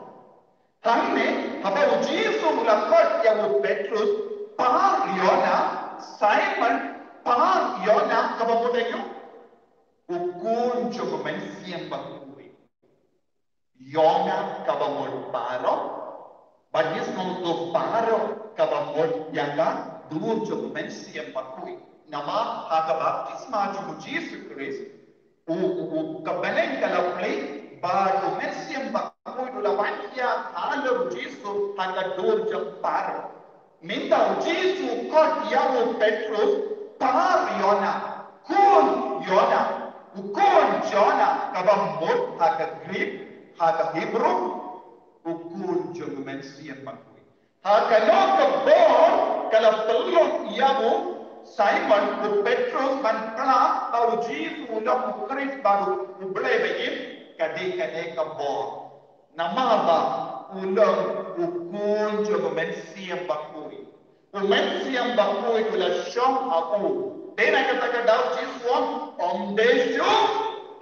Hangne haba u Jisu u la khot ïa u Petrus Bar Yona, Simon Bar Yona, kaba mut aïu? U khun jong u Mynsiem Bakhuid. Yona kaba mut phara, bad ngi sngewthuh phara kaba mut ïa ka dur jong u Mynsiem Bakhuid. Namar ha ka baptisma jong u Jisu Khrist, u, u, u, ka bneng ka la plie, bad u Mynsiem Bakhuid u la wan halor u Jisu ha ka dur jong phara. Mynta u Jisu u khot ïa u Petrus Bar Yona, khun Yona, u khun Jonah, kaba mut ha ka Greek, ha ka Hebrew, u khun jong u Mynsiem Bakhuid. Ha kano ka bor ka la pynlong ïa u Simon, u Petrus, ban phla ba u Jisu u long u Khrist bad u Blei ba im? Ka dei kane ka bor. Namar ba u long u khun jong u Mynsiem Bakhuid. U Mynsiem Bakhuid u la shong ha u. Dei na kata ka daw Jisu u ong, ym dei shuh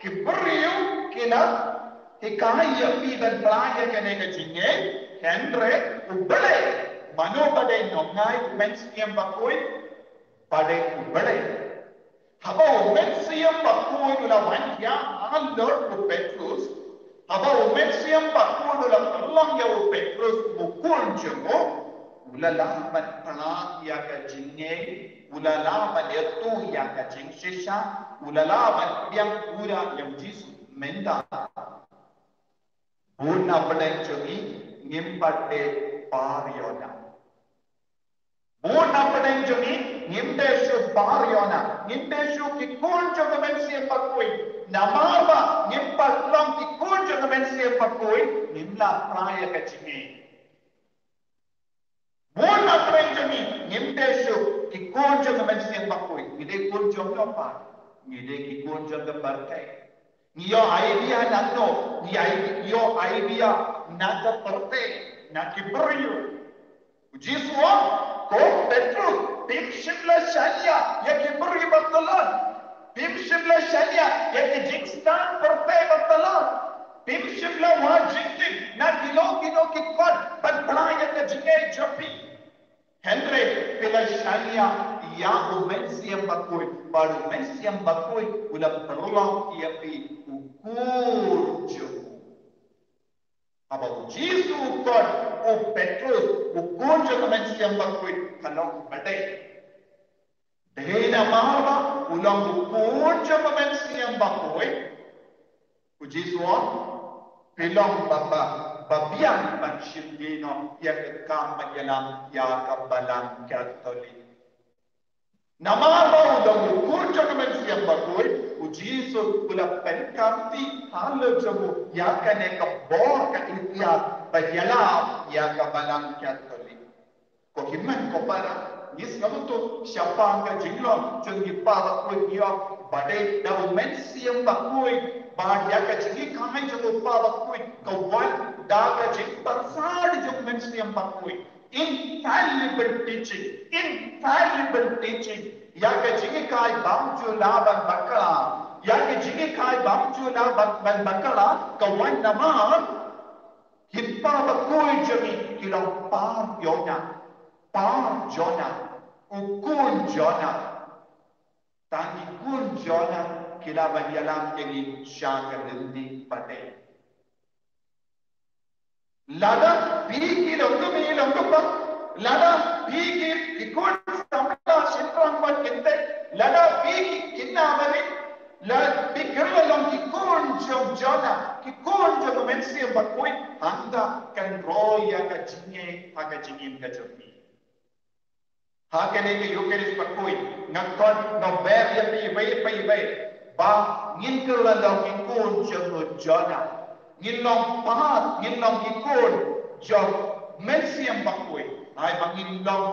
ki briew ki la hikai ïa phi ban phla ïa kane ka jingngeit, hynrei u Blei. Mano ba dei nongai u Mynsiem Bakhuid? Ba dei u Blei. Haba u Mynsiem Bakhuid u la wan ïa halor u Petrus, haba u Mynsiem Bakhuid u la pynlong ïa u Petrus u khun jong u, u la lah ban phla ïa ka jingngeit, u la lah ban ïathuh ïa ka jingshisha, u la lah ban biang pura ïa u Jisu. Mynta bun na pdeng jong ngi ngim pat dei Bar Yona. Bun na pdeng jong ngi ngim dei shuh Bar Yona, ngim dei shuh ki khun jong u Mynsiem Bakhuid. Namar ba ngim pat long ki khun jong u Mynsiem Bakhuid, ngim lah phla ïa ka jingngeit. Bun na pdeng jong ngi ngim dei shuh ki khun jong u Mynsiem Bakhuid. Ngi dei khun jong u Kpa, ngi dei ki khun jong ka pyrthei. Ngi ïoh idea na no, ngi ïoh idea na ka pyrthei, na ki briew. U Jisu u ong, ko Petrus, phim shym la shaniah ïa ki briew ba tlot. Phim shym la shaniah ïa ki jingstad pyrthei ba tlot. Phim shym la wad jingtip na kino kino ki kot ban phla ïa ka jingngeit jong phi. Hynrei phi la shaniah ïa u Mynsiem Bakhuid, bad u Mynsiem Bakhuid u la pynlong ïa phi u khun jong u. Haba u Jisu u khot u Petrus u khun jong u Mynsiem Bakhuid, ka long ba dei. Dei namar ba u long u khun jong u Mynsiem Bakhuid, u Jisu u ong, phi long ba, ba, ba biang ban shim ïa no ïa ka kam ban ïalam ïa ka Balang Katholik. Namar ba u long u khun jong u Mynsiem Bakhuid, u Jisu u la pynkham dih halor jong u ïa kane ka bor ka iktiar ban ïalam ïa ka Balang Katholik. Ko hynmen ko para, ngi sngewthuh shaphang ka jinglong jong ki Pa Bakhuid, ngi ong ba dei da u Mynsiem Bakhuid, ba ïa ka jinghikai jong u Pa Bakhuid ka wan da ka jingpynsad jong u Mynsiem Bakhuid. Infallible teaching, infallible teaching. Ïa ka jinghikai bym ju lah ban bakla, ïa ka jinghikai bym ju lah ban, ban bakla, ka wan namar ki Pa Bakhuid jong ngi ki long Bar Yona, Bar Jonah, u khun Jonah. Tang ki khun Jonah ki lah ban ïalam ïa ngi sha ka lynti pateng. Lada phi ki long kmie long kpa, lada phi ki, ki khun samla shynrang bad kynthei, lada phi ki khynnah bad ki, lada phi ki la long ki khun jong Jonah, ki khun jong u Mynsiem Bakhuid, hangta kan roi ïa ka jingngeit ha ka jingim ka jong phi. Ha kane ka Eucharist bakhuid, nga khot, nga ber ïa phi iwei pa iwei ba ngin kylla long ki khun jong u Jonah. Ngin long part, ngin long ki khun jong u Mynsiem Bakhuid. Ai ba ngin long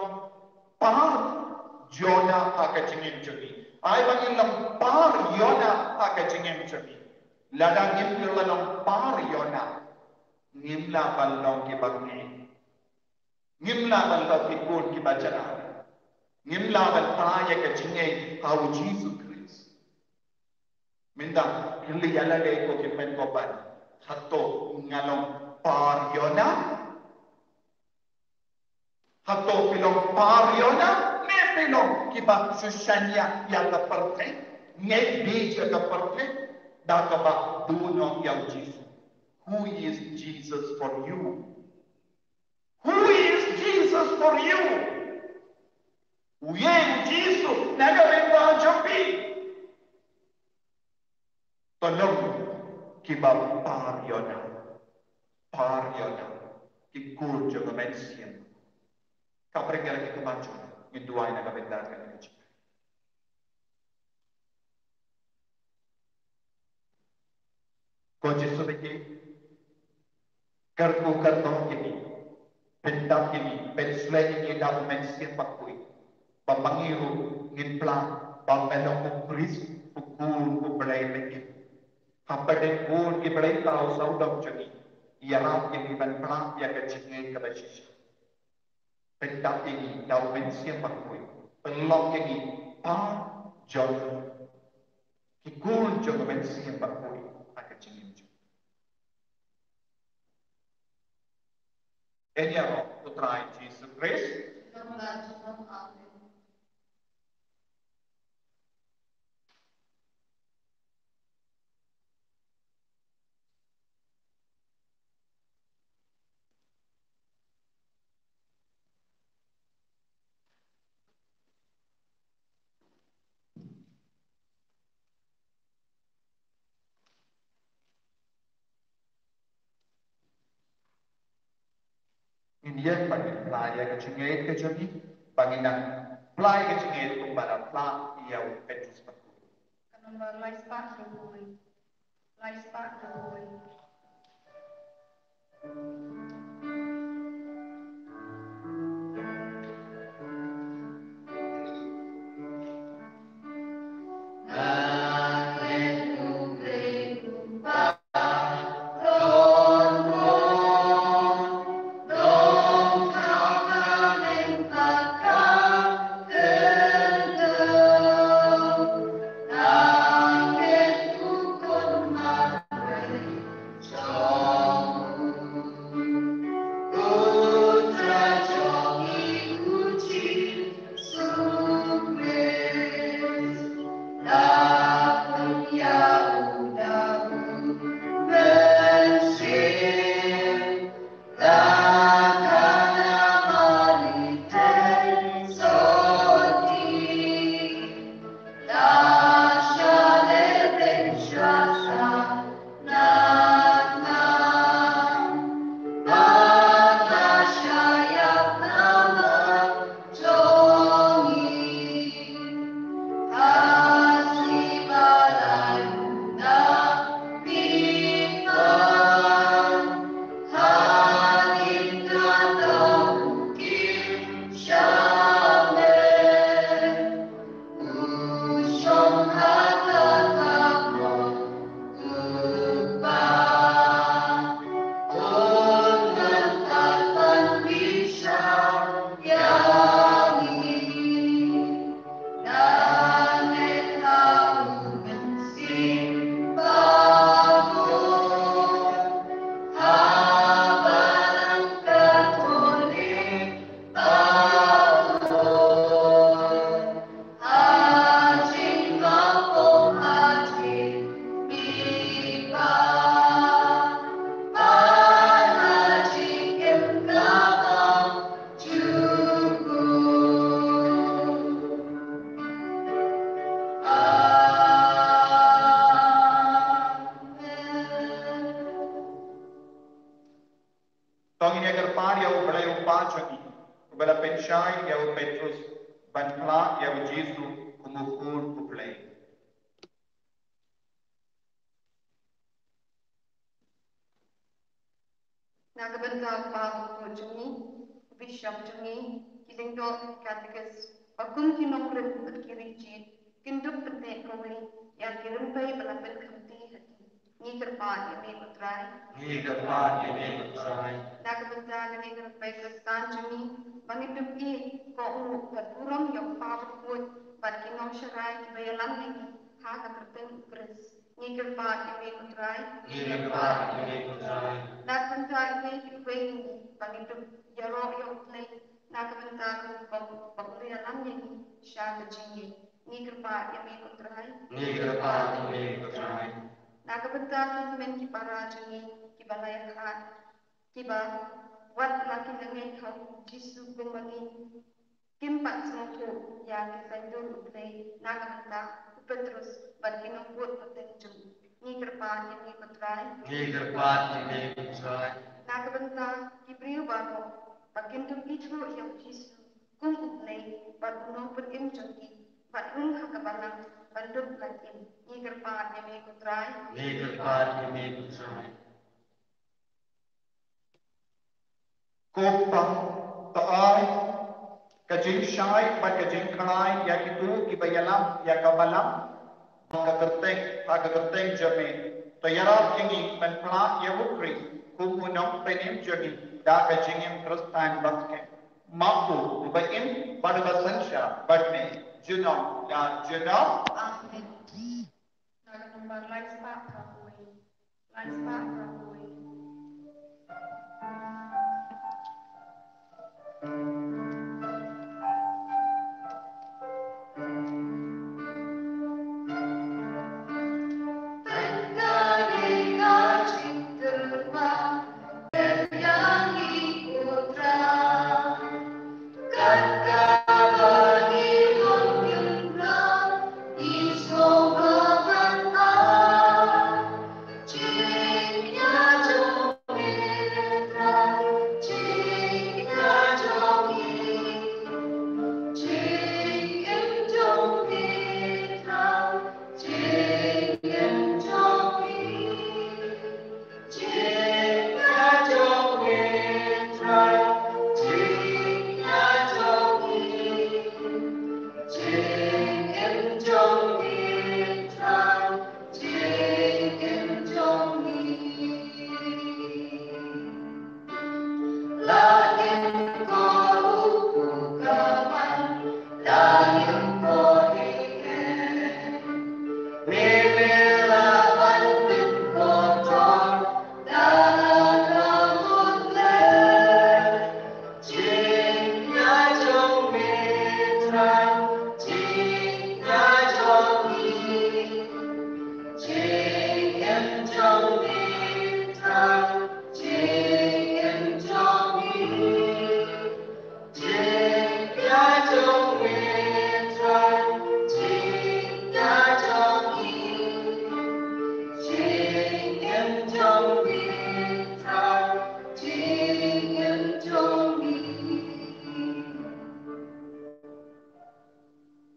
part Jonah ha ka jingim jong ngi. Ai ba ngin long part Jonah ha ka jingim jong ngi. Lada ngim kylla long part Jonah, ngim lah ban long kiba ngeit. Ngim lah ban long ki khun kiba jynjar. Ngim lah ban phai ïa ka jingngeit ha u Jisu Khrist. Mynta, kylli ïa lade ko ki hynmen ko hynmen. Hato nga long part Jonah? Hato phi long part Jonah? Ne phi long kiba shu shaniah ïa ka pyrthei, ngeit beit ïa ka pyrthei, da kaba duh noh ïa u Jisu. Who is Jesus for you? Who is Jesus for you? Uei u Jisu na ka bynta jong phi? To long kiba part Jonah. Part Jonah. Ki khun jong u Mynsiem. Ka pyrkhat ïa ki khmat jong ngi, ngin duwai na ka bynta ka jingim. Ko Jisu bad ki kyrkhu kyrdoh ïa ngi, pyndap ïa ngi, pynshlur ïa ngi da u Mynsiem Bakhuid, ba ma ngi ruh ngin pla ban long u priest u khun u Blei bad ki. Ha pdeng bun ki blei thaw sawdong jong ngi, ïarap ïa ngi ban pla ïa ka jingngeit kaba shisha. Pyndap ïa ngi da u Mynsiem Bakhuid, pynlong ïa ngi part jong ki khun jong u Mynsiem Bakhuid ha ka jingim jong ngi. Ïaroh u Trai Jisu Khrist. Ngin ïeng ban pynpla ïa ka jingngeit ka jong ngi, ba ngin nang pynpla ïa ka jingngeit kumba la pynpla ïa u Petrus bakhuid. Ka nombar lai spah hynriew. Lai spah hynriew. Jisu kum u Khun u Blei. Na ka bynta u Kpa bakhuid jong ngi, u Bishop jong ngi, ki lyngdoh, ki katekist, bad kum ki nongrim bad ki riewjied, kin dup pynteh kawei ïa ki rympei ba la pynkhamti ha ki. Ngi kyrpad ïa me ko Trai. Ngi kyrpad ïa me ko Trai. Na ka bynta kane ka rympei Khristan jong ngi, ba ngin dup ïeit, kohnguh bad burom ïa u Kpa bakhuid bad ki nongsharai kiba ïalam ïa ngi ha ka kyrteng u Khrist. Ngi kyrpad ïa me ko Trai. Ngi kyrpad ïa me ko Trai. Na ka bynta kiwei kiwei jong ngi, ba ngin dup ïaroh ïa u Blei na ka bynta ka rukom ba u la ïalam ïa ngi sha ka jingngeit. Ngi kyrpad ïa me ko Trai. Ngi kyrpad ïa me ko Trai. Na ka bynta ki hynmen ki para jong ngi kiba la ïakhad, kiba wat la ki la ngeit ha u Jisu kum u Blei, kim pat sngewthuh ïa ki saiñdur u Blei na ka bynta u Petrus bad ki nongbud pateng jong u. Ngi kyrpad ïa me ko Trai. Ngi kyrpad ïa me ko Trai. Na ka bynta ki briew baroh, ba kin dup ithuh ïa u Jisu kum u Blei bad u Nongpynim jong ki, bad rung ha ka balang ban dup lait im. Ngi kyrpad ïa me ko Trai. Ngi kyrpad ïa me ko Trai. Ko Kpa, to ai ka jingshai bad ka jingkhlaiñ ïa kito kiba ïalam ïa ka balang ha ka kyrteng, ha ka kyrteng jong me. To ïarap ïa ngi ban phla ïa u Khrist kum u Nongpynim jong ngi da ka jingim Khristan baskhem. Ma u uba im bad uba synshar bad me junom la junom. Amen. Na ka nombar lai spah phra wei. Lai spah phra wei.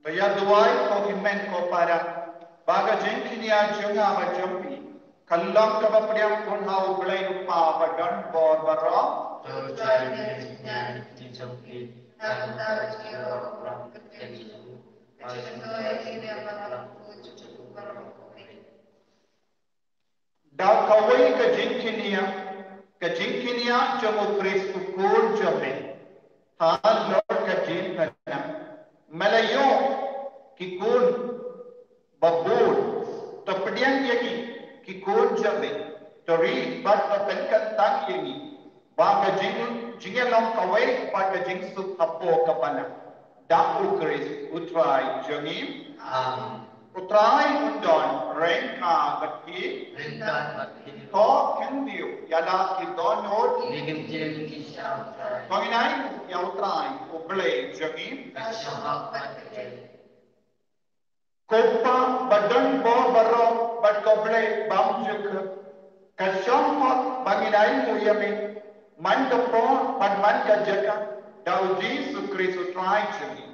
To ïa duwai ko hynmen ko para ba ka jingkñia jong nga bad jong phi ka long kaba pdiang khun ha U Blei U Kpa ba don bor baroh. To ïa duwai ko hynmen ko para ba ka jingkñia jong nga bad jong phi ka long kaba pdiang khun ha U Blei U Kpa ba don bor baroh. Da kawei ka jingkñia, ka jingkñia jong U Khrist U Khun jong me. Halor ka jingpynap me la ïoh ki khun babun, to pdiang ïa ki, ki khun jong me, to ri bad to pynkyntang ïa ngi ba ka jing, jingïalong kawei bad ka jingsuk hapoh ka balang da U Khrist U Trai jong ngi. Amen. U Trai un don ryngkat bad phi. Ryngkat bad phi. To khyndiat ïa la ki dohnud. Ngi kyntiew ki sha U Trai. To ngin ai nguh ïa U Trai U Blei jong ngi. Ka shong hok bad ka jong. Ko Kpa ba don bor baroh bad ko Blei bymjukut, ka shong hok ba ngin ai nguh ïa me man ka por bad man ka jaka da U Jisu Khrist U Trai jong ngi.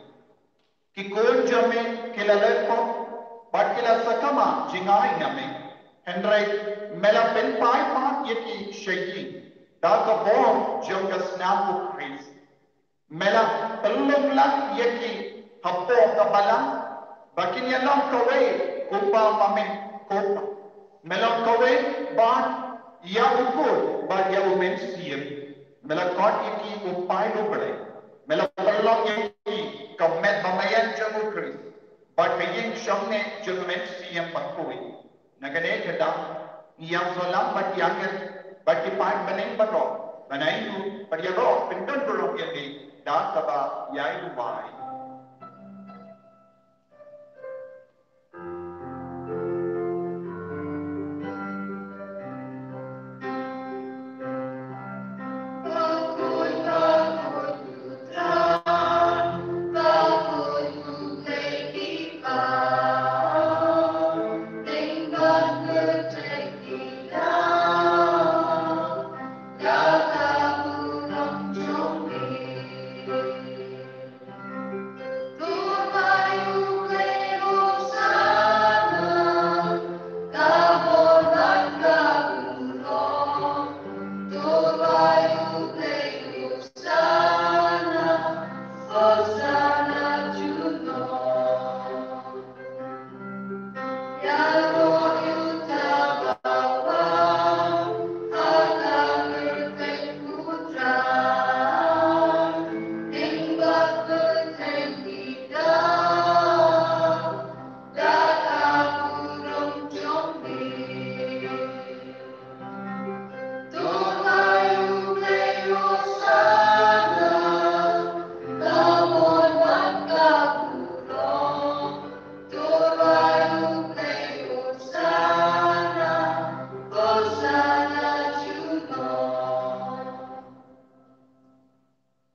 Ki khun jong me ki la leh pop bad ki la sakma jingai na me. Hynrei me la pynpaw pat ïa ki sha ïing da ka bor jong ka snam U Khrist. Me la pynlong lang ïa ki hapoh ka balang ba kin ïa long kawei kumba ma me kumba. Me long kawei bad ïa U Khun bad ïa U Mynsiem. Me la khot ïa ki u paid U Blei. Me la pynlong ïa ki ka met ba maïan jong U Khrist bad ka ïing shong ne jong U Mynsiem Bakhuid. Na kane ka daw ngi ïa sngewlem bad ïa ngeit bad ki paid bneng baroh ban ïa u bad ïa u pyndonkam ïa ngi da kaba ïa u bai.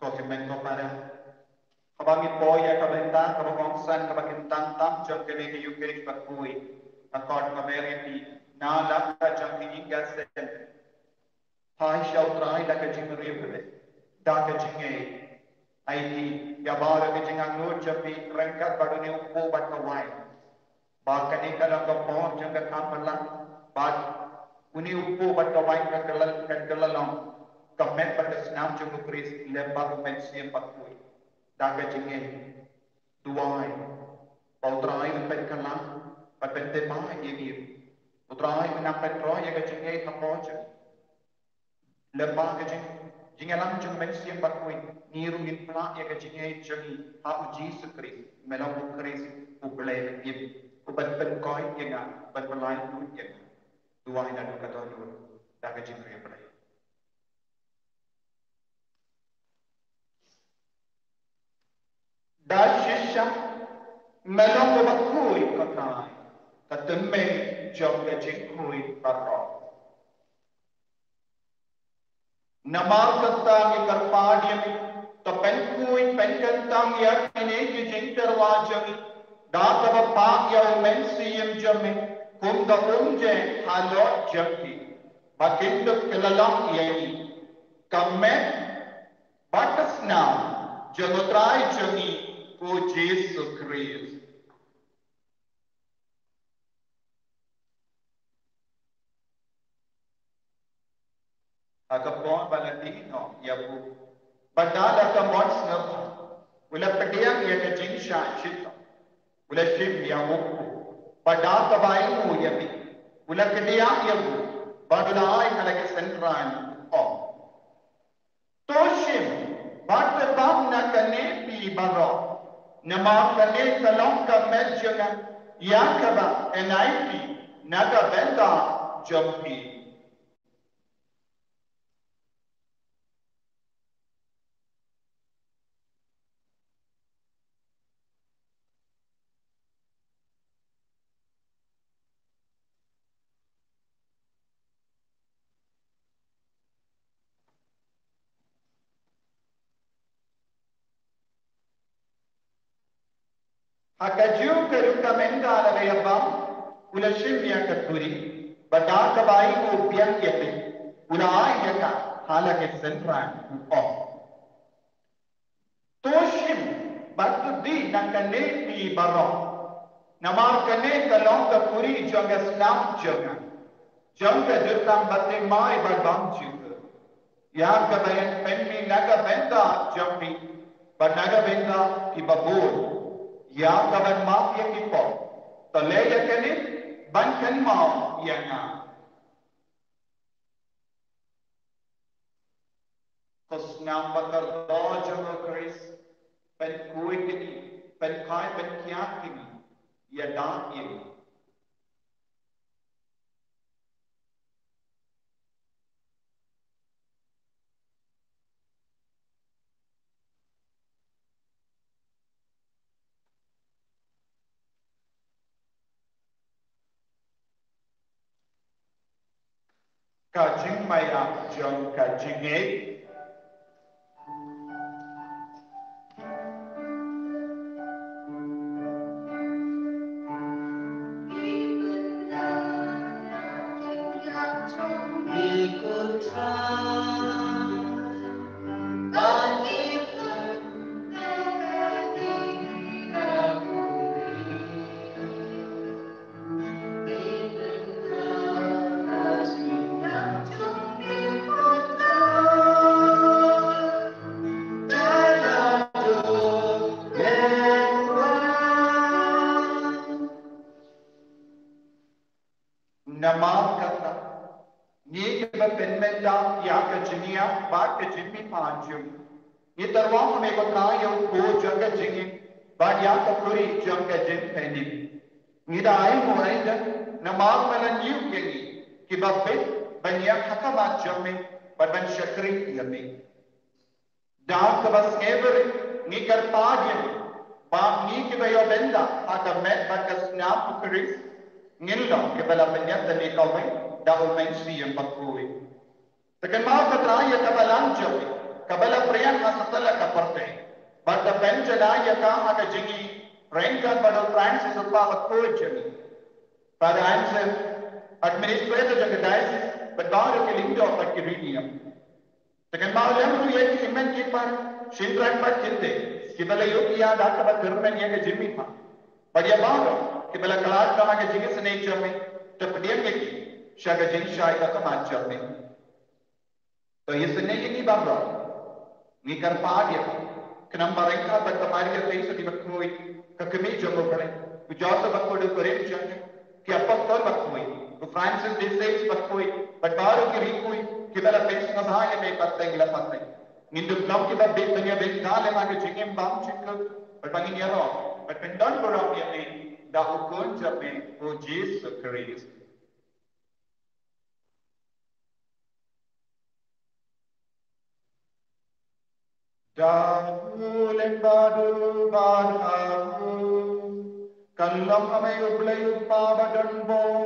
Ko hynmen ko para, haba ngi poi ïa ka bynta kaba kongsan kaba kyntang tam jong kane ka Eucharist bakhuid, nga khot nga ber ïa phi na la ka jong ka ïing ka sem. Phai sha U Trai da ka jingriewblei, da ka jingngeit. Ai phi ïa baroh ka jingangnud jong phi ryngkat bad une u kpu bad ka waiñ. Ba kane ka long ka por jong ka kam balang bad une u kpu bad ka waiñ ka kylla, ka kylla long ka met bad ka snam jong U Khrist lem bad U Mynsiem Bakhuid. Da ka jingngeit duwai ba U Trai un pynkylla bad pyntip ïa ngi. U Trai un nang pyntroi ïa ka jingngeit hapoh jong ngi. Lem bad ka jing, jingïalam jong U Mynsiem Bakhuid, ngi ruh ngin pynlah ïa ka jingngeit jong ngi ha U Jisu Khrist, me long U Khrist U Blei ba im, uban pynkhuid ïa nga, ban pynlait lut ïa nga. Duwai naduh katta dur da ka jingriewblei. Da shisha me long uba khuid, ko Trai, ka tymmen jong ka jingkhuid baroh. Namar kata ngi kyrpad ïa me, to pynkhuid pynkyntang ïa kine ki jingtyrwa jong ngi da kaba pah ïa U Mynsiem jong me kum ka umjai halor jong ki, ba kin kylla long ïa ngi ka met bad ka snam jong U Trai jong ngi U Jisu Khrist. Ha ka por ba la dih noh ïa u, bad da la ka mon sngewbha, u la pdiang ïa ka jingshah shitom, u la shim ïa u kpu, bad da kaba ainguh ïa me, u la kdiah ïa u, bad u la ai ha la ki synran, u ong: To shim bad to bam na kane phi baroh, namar kane ka long ka met jong nga ïa kaba yn ai phi na ka bynta jong phi. Ha kajuh ka rukom ynda la ïa bam, u la shim ïa ka khuri, bad da kaba ainguh biang ïa me, u la ai ïa ka ha la ki synran, u ong: To shim Ïa to dih na kane phi baroh. Namar kane ka long ka khuri jong ka snam jong nga, jong ka jutang baptisma bad bam jingkyrkhu. Ïa kaba ïeng pynmih na ka bynta jong phi bad na ka bynta kiba bun, ïa kaban map ïa ki pop. To leh ïa kane ban kynmaw ïa nga. Ko snam ba kordor jong u Khrist, pynkhuid ïa ngi, pynkhie, pynkiad ïa ngi, ïada ïa ngi. Ka jingmaïa jong ka jingngeit. Namar kata, ngi kiba pynmynta ïa ka jingïap bad ka jingmihpat jong ngi, ngi tyrwa ha me ko Trai ïa u khuid jong ka jingim bad ïa ka khuri jong ka jingpynim. Ngi da ai mo ai da namar me la ñiew ïa ngi kiba bit ban ïeng ha khmat jong me bad ban shakri ïa me. Da kaba sngewbha ngi kyrpad ïa me ba ngi kiba ïoh bynta ha ka met bad ka snam u Khrist ngin long kiba la pynïap da me kawei da u Mynsiem Bakhuid. Te kynmaw ko Trai ïa ka balang jong me kaba la pyrshang ha satlak ka pyrthei bad da pynjanai ïa ka ha ka jingïaryngkat bad u Francis u kpa bakhuid jong ngi, Father Anselm, administrator jong ka diocese, bad baroh ki lyngdoh bad ki riewniam. Te kynmaw lem ruh ïa ki hynmen ki para, shynrang bad khyndiat kiba la ïoh ïa da kaba kyrmen ïa ka jingmihpat, bad ïa baroh kiba la khlad noh ha ka jingisynei jong me. To pdiang ïa ki sha ka jingshai ka khmat jong me. To ïasynei ïa ngi baroh. Ngi kyrpad ïa ka khnang ba ryngkat bad ka Maria Theisotti bakhuid, ka kmie jong U Blei, u Joseph bakhuid u kurim jong ngi, ki apostol bakhuid, u Francis de Sales bakhuid, bad baroh ki riewkhuid kiba la pynsngewbha ïa me pateng la pateng, ngin dup long kiba bit ban ïa bynta lem ha ka jingim bym jukut, bad ba ngin ïaroh bad pyndonburom ïa me da u Khun jong me u Jisu Khrist. Da u lem bad u bad ha u, kan long ha me U Blei U Kpa badonbor,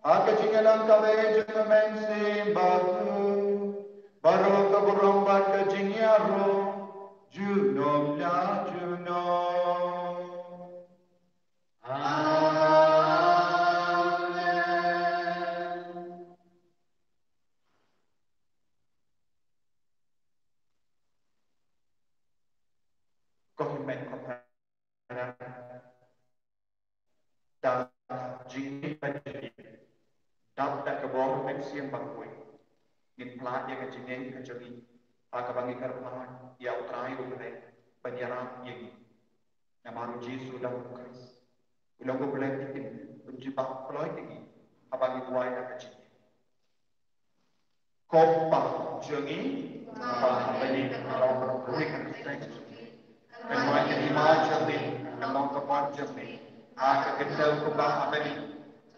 ha ka jingïalang kawei jong U Mynsiem Bakhuid, baroh ka burom bad ka jingïaroh junom la junom. Amen. Ko hynmen ko para, da jingngeit bad jingngeit, dap da ka bor U Mynsiem Bakhuid, ngin pynlait ïa ka jingngeit ka jong ngi ha kaba ngi kyrpad ïa U Trai U Blei ban ïarap ïa ngi. Namar U Jisu U long U Khrist, U long U Blei phin, un jubab kloi ïa ngi haba ngi duwai da ka jingngeit. Ko Kpa jong ngi ba ha bneng, ka long ka kyrteng jong me. Kan wan ka hima jong me, kan long ka mon jong me ha ka kyrteng ko Kpa ha bneng.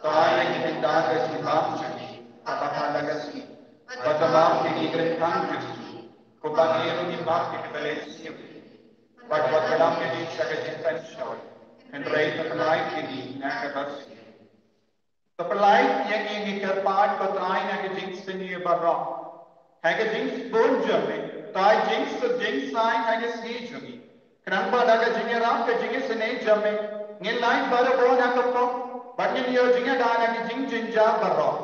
Pynlait ïa ngi da ka jingbam jong ngi kaba ha la ka sngi, bad map ïa ngi ki kyrteng jong ngi, kumba ngi ruh ngi map ïa kiba leh sniew ïa ngi. Bad wat pynlait ïa ngi sha ka jingpynshoi, hynrei to pynlait ïa ngi na kaba sniew. To pynlait ïa ngi, ngi kyrpad ko Trai, na ka jingsniew baroh, ha ka jingsbun jong me, to ai jingsuk jingsaiñ ha ka sngi jong ngi, khnang ba da ka jingïarap ka jingisynei jong me ngin lait baroh na ka pop, bad ngin ïoh jingïada na ka jingjynjar baroh,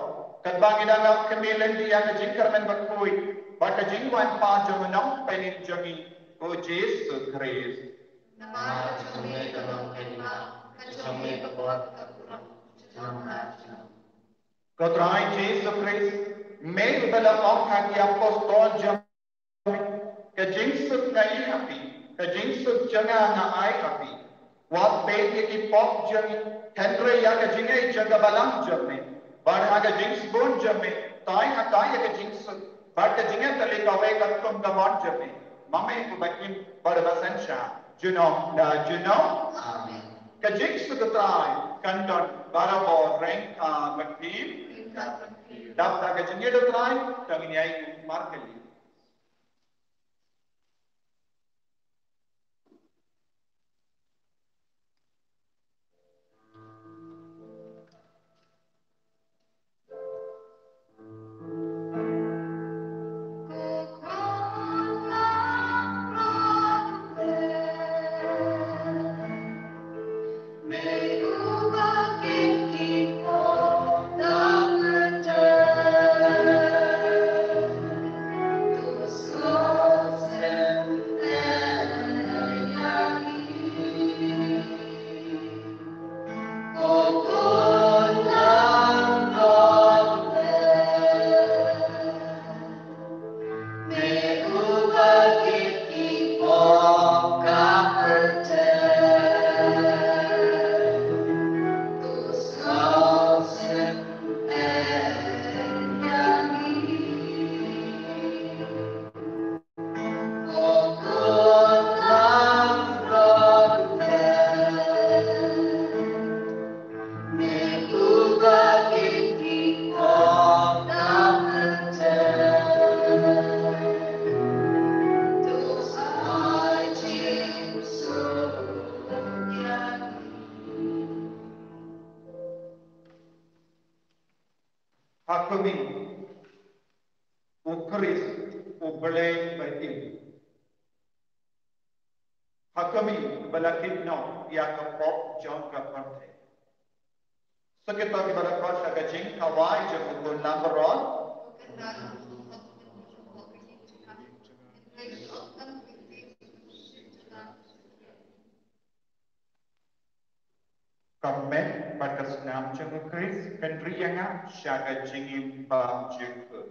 katba ngi dang ap khmih lynti ïa ka jingkyrmen bakhuid bad ka jingwan pat jong U Nongpynim jong ngi, U Jisu Khrist. Namar ka jong me ka long ka hima, ka jong me ka bor ka burom, junom ar junom. Ko Trai Jisu Khrist, me uba la ong ha ki apostol jong me, ka jingsuk nga ai ha phi, ka jingsuk jong nga nga ai ha phi. Wat peit ïa ki pop jong ngi, hynrei ïa ka jingngeit jong ka balang jong me. Bad ha ka jingsbun jong me, tai hatai ïa ka jingsuk bad ka jingïatylli kawei katkum ka mon jong me. Ma me uba im bad uba synshar, junom la junom. Amen. Ka jingsuk u Trai kan don barabor ryngkat bad phi. Ryngkat bad phi. Dap da ka jingïeit u Trai, to ngin ïai markylli. Ha khmih, u Khrist u Blei ba im. Ha khmih ba la kit noh ïa ka pop jong ka pyrthei. Sa kito kiba la khot sha ka jingkhawai jong u khun langbrot. Ka met bad ka snam jong u Khrist kan ri ïa nga sha ka jingim bymjukut.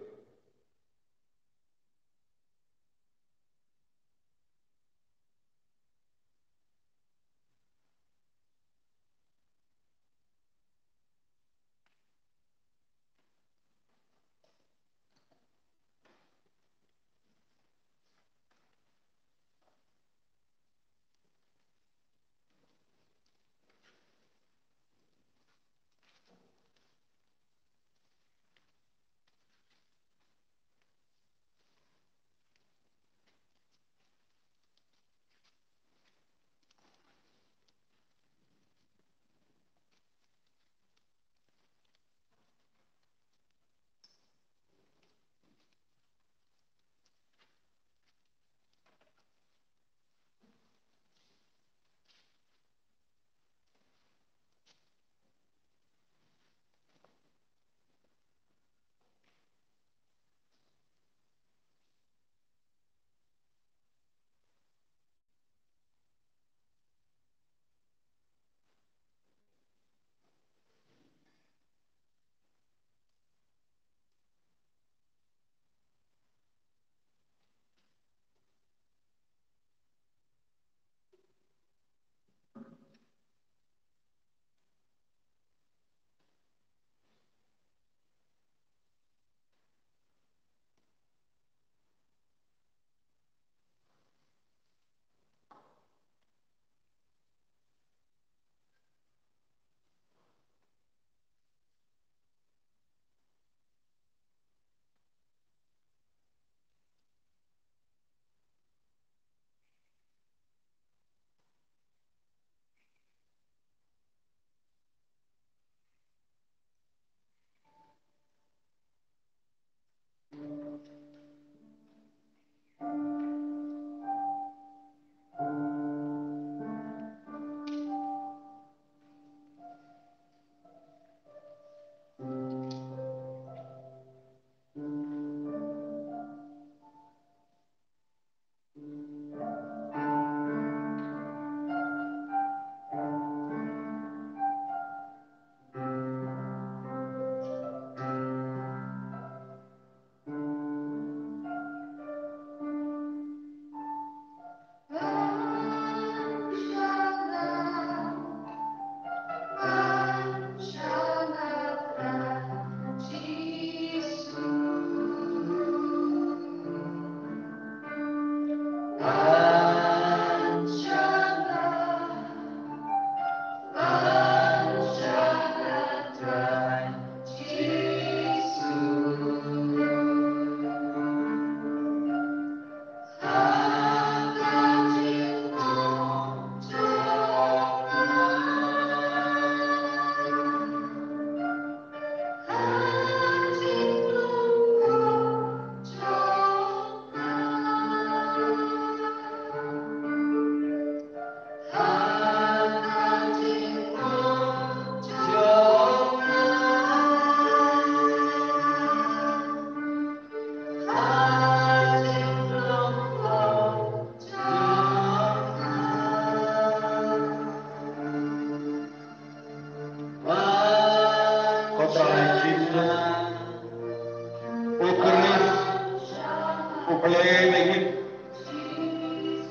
Blei ba ïeit,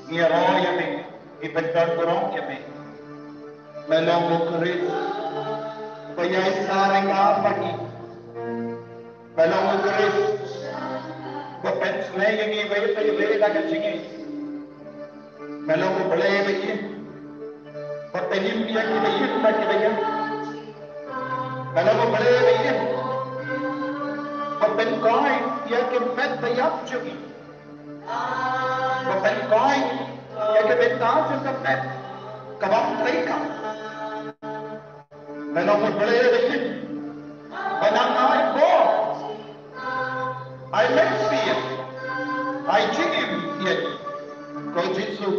ngi ïaroh ïa me, ngi pyndonkam ïa me. Me long u Khrist ba ïai sarekha bad ngi. Me long u Khrist ba pynshlei ïa ngi ba ïeit ba ïeit da ka jingïeit. Me long u Blei ba ïeit ba pynïap ïa ki ba ïeit bad ki ba ïap. Me long u Blei ba ïeit ba pynkoit ïa ki met ba ïap jong ngi. Ba pynkoit ïa ka bynta jong ka met ka bym trei kam. Me long u Blei ba ïeit ba nang ai bor, ai mynsiem, ai jingim ïa ngi. Ko Jisu,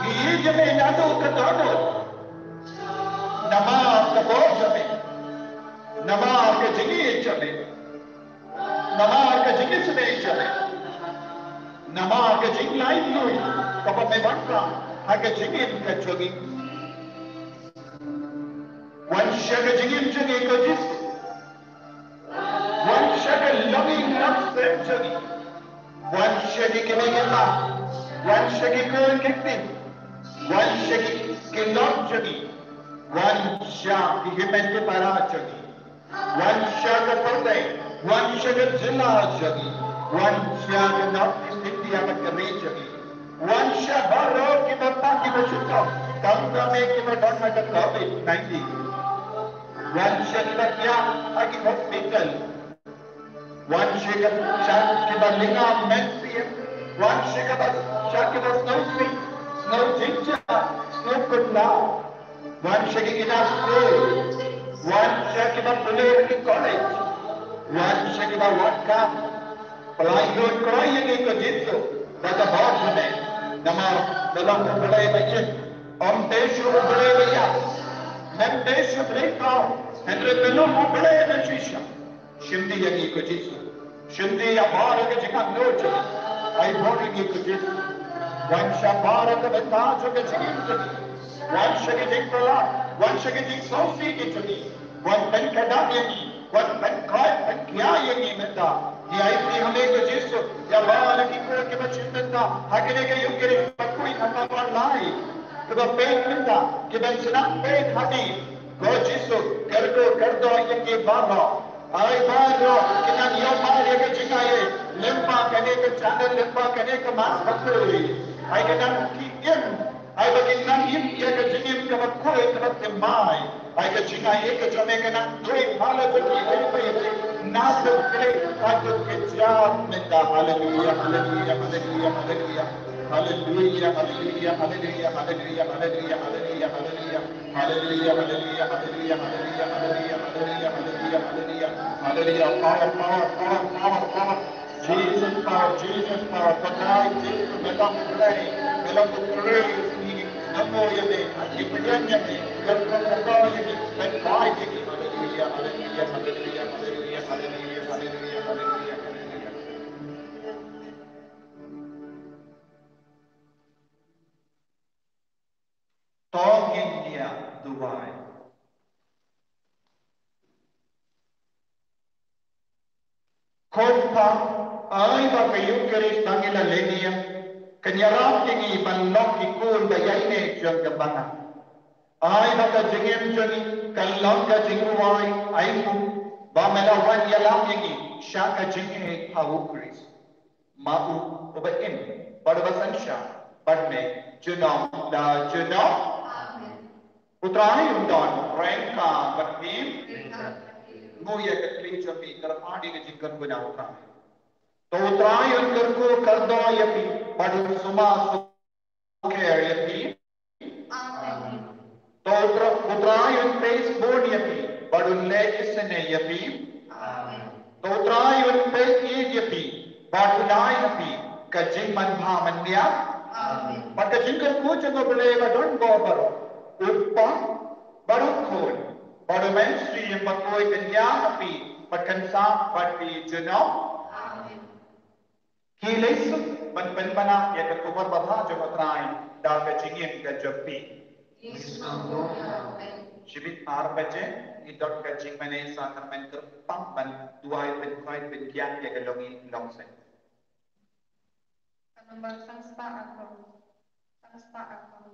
ngi ïeit ïa me naduh ka dohnud namar ka bor jong me, namar ka jingïeit jong me, namar ka jingisynei jong me, namar ka jinglaitluid kaba me wanrah ha ka jingim ka jong ngi. Wan sha ka jingim jong ngi ko Jisu. Wan sha ka longïing longsem jong ngi. Wan sha ki kmie ki kpa. Wan sha ki khun ki kti. Wan sha ki, ki lok jong ngi. Wan sha ki hynmen ki para jong ngi. Wan sha ka pyrthei, wan sha ka jylla jong ngi, wan sha ka North East India bad ka ri jong ngi. Wan sha baroh kiba pang kiba shu tong, tang ba me kiba don ha ka covid nineteen. Wan sha kiba thiah ha ki hospital. Wan sha ka, sha kiba lynga mynsiem. Wan sha kiba, sha kiba sngewsih, sngewjynjar, sngewkynmaw. Wan sha ki khynnah skul. Wan sha kiba pule ha ki college. Wan sha kiba wad kam. Pynlait lut kloi ïa ngi ko Jisu da ka bor jong me. Namar me long u Blei ba ïeit. Ym dei shuh u Blei ba ïap. Ym dei shuh u Blei thaw. Hynrei me long u Blei ba shisha. Shim die ïa ngi ko Jisu. Shim die ïa baroh ka jingangnud jong ngi. Ai bor ïa ngi ko Jisu. Wan sha baroh ka bynta jong ka jingim jong ngi. Wan sha ka jingpyllait, wan sha ka jingsngewsih ka jong ngi. Wan pynkhiah ïa ngi, wan pynkoit pynkhia ïa ngi mynta. Ngi aiti ha me ko Jisu, ïa baroh ki khun kiba shim bynta ha kane ka Eucharist ba khuid ha ka online, kiba peit mynta, kiba sdang peit ha ngi. Ko Jisu, kyrkhu kyrdoh ïa ki baroh. Ai baroh kin nang ïoh mar ïa ka jingaiei lyngba kane ka channel, lyngba kane ka mass ba khuid. Ai kin nang ki im, ai ba kin nang im ïa ka jingim kaba khuid kaba thymmai. Ai ka jingaiei ka jong me kan nang duwai phala jong ki, ai ba, ai ba, naduh kane haduh ka jingim mynta. Haleluia, haleluia, haleluia, haleluia. Haleluia, haleluia, haleluia, haleluia, haleluia, haleluia, haleluia. Hallelujah, hallelujah, hallelujah, hallelujah, hallelujah, hallelujah, hallelujah. Hallelujah, power, power, power, power, power. Jesus power, Jesus power. Khublei, Jesus, me long khublei, me long khublei. Ngi ïa me, ngi pdiang ïa me, ngi pdiang ïa me, ngi pdiang ïa me. Hallelujah, hallelujah, hallelujah, hallelujah, hallelujah, hallelujah, hallelujah, hallelujah. To ngin ïa duwai. Ko Kpa, ai ba ka Eucharist ba ngi la lehniam kan ïarap ïa ngi ban long ki khun ba ïaineh jong ka bneng. Ai ba ka jingim jong ngi kan long ka jingrwai ainguh ba me la wan ïalam ïa ngi sha ka jingïeit ha u Khrist. Ma u uba im bad uba synshar bad me junom la junom. Amen. U Trai un don ryngkat bad phi. Nguh ïa ka kti jong phi, kyrpad ïa ka jingkyrkhu na u Trai. To u Trai un kyrkhu kyrdoh ïa phi bad un sumar sukher ïa phi. Amen. To u Trai, u Trai un peit bun ïa phi bad un leh isynei ïa phi. Amen. To u Trai un peit ïeit ïa phi bad un ai ha phi ka jingmanbha mynmiat. Amen. Bad ka jingkyrkhu jong U Blei ba don bor baroh, U Kpa bad U Khun bad U Mynsiem Bakhuid kan ïa ha phi bad kan sah bad phi junom. Amen. Ki leit suk ban pynbna ïa ka khubor babha jong U Trai da ka jingim ka jong phi. Shibit ar baje ngi don ka jingmane sacrament kyrpang ban duwai pynkhuid pynkhiah ïa ka longïing longsem. Number sangspah arphew. Sangspah arphew.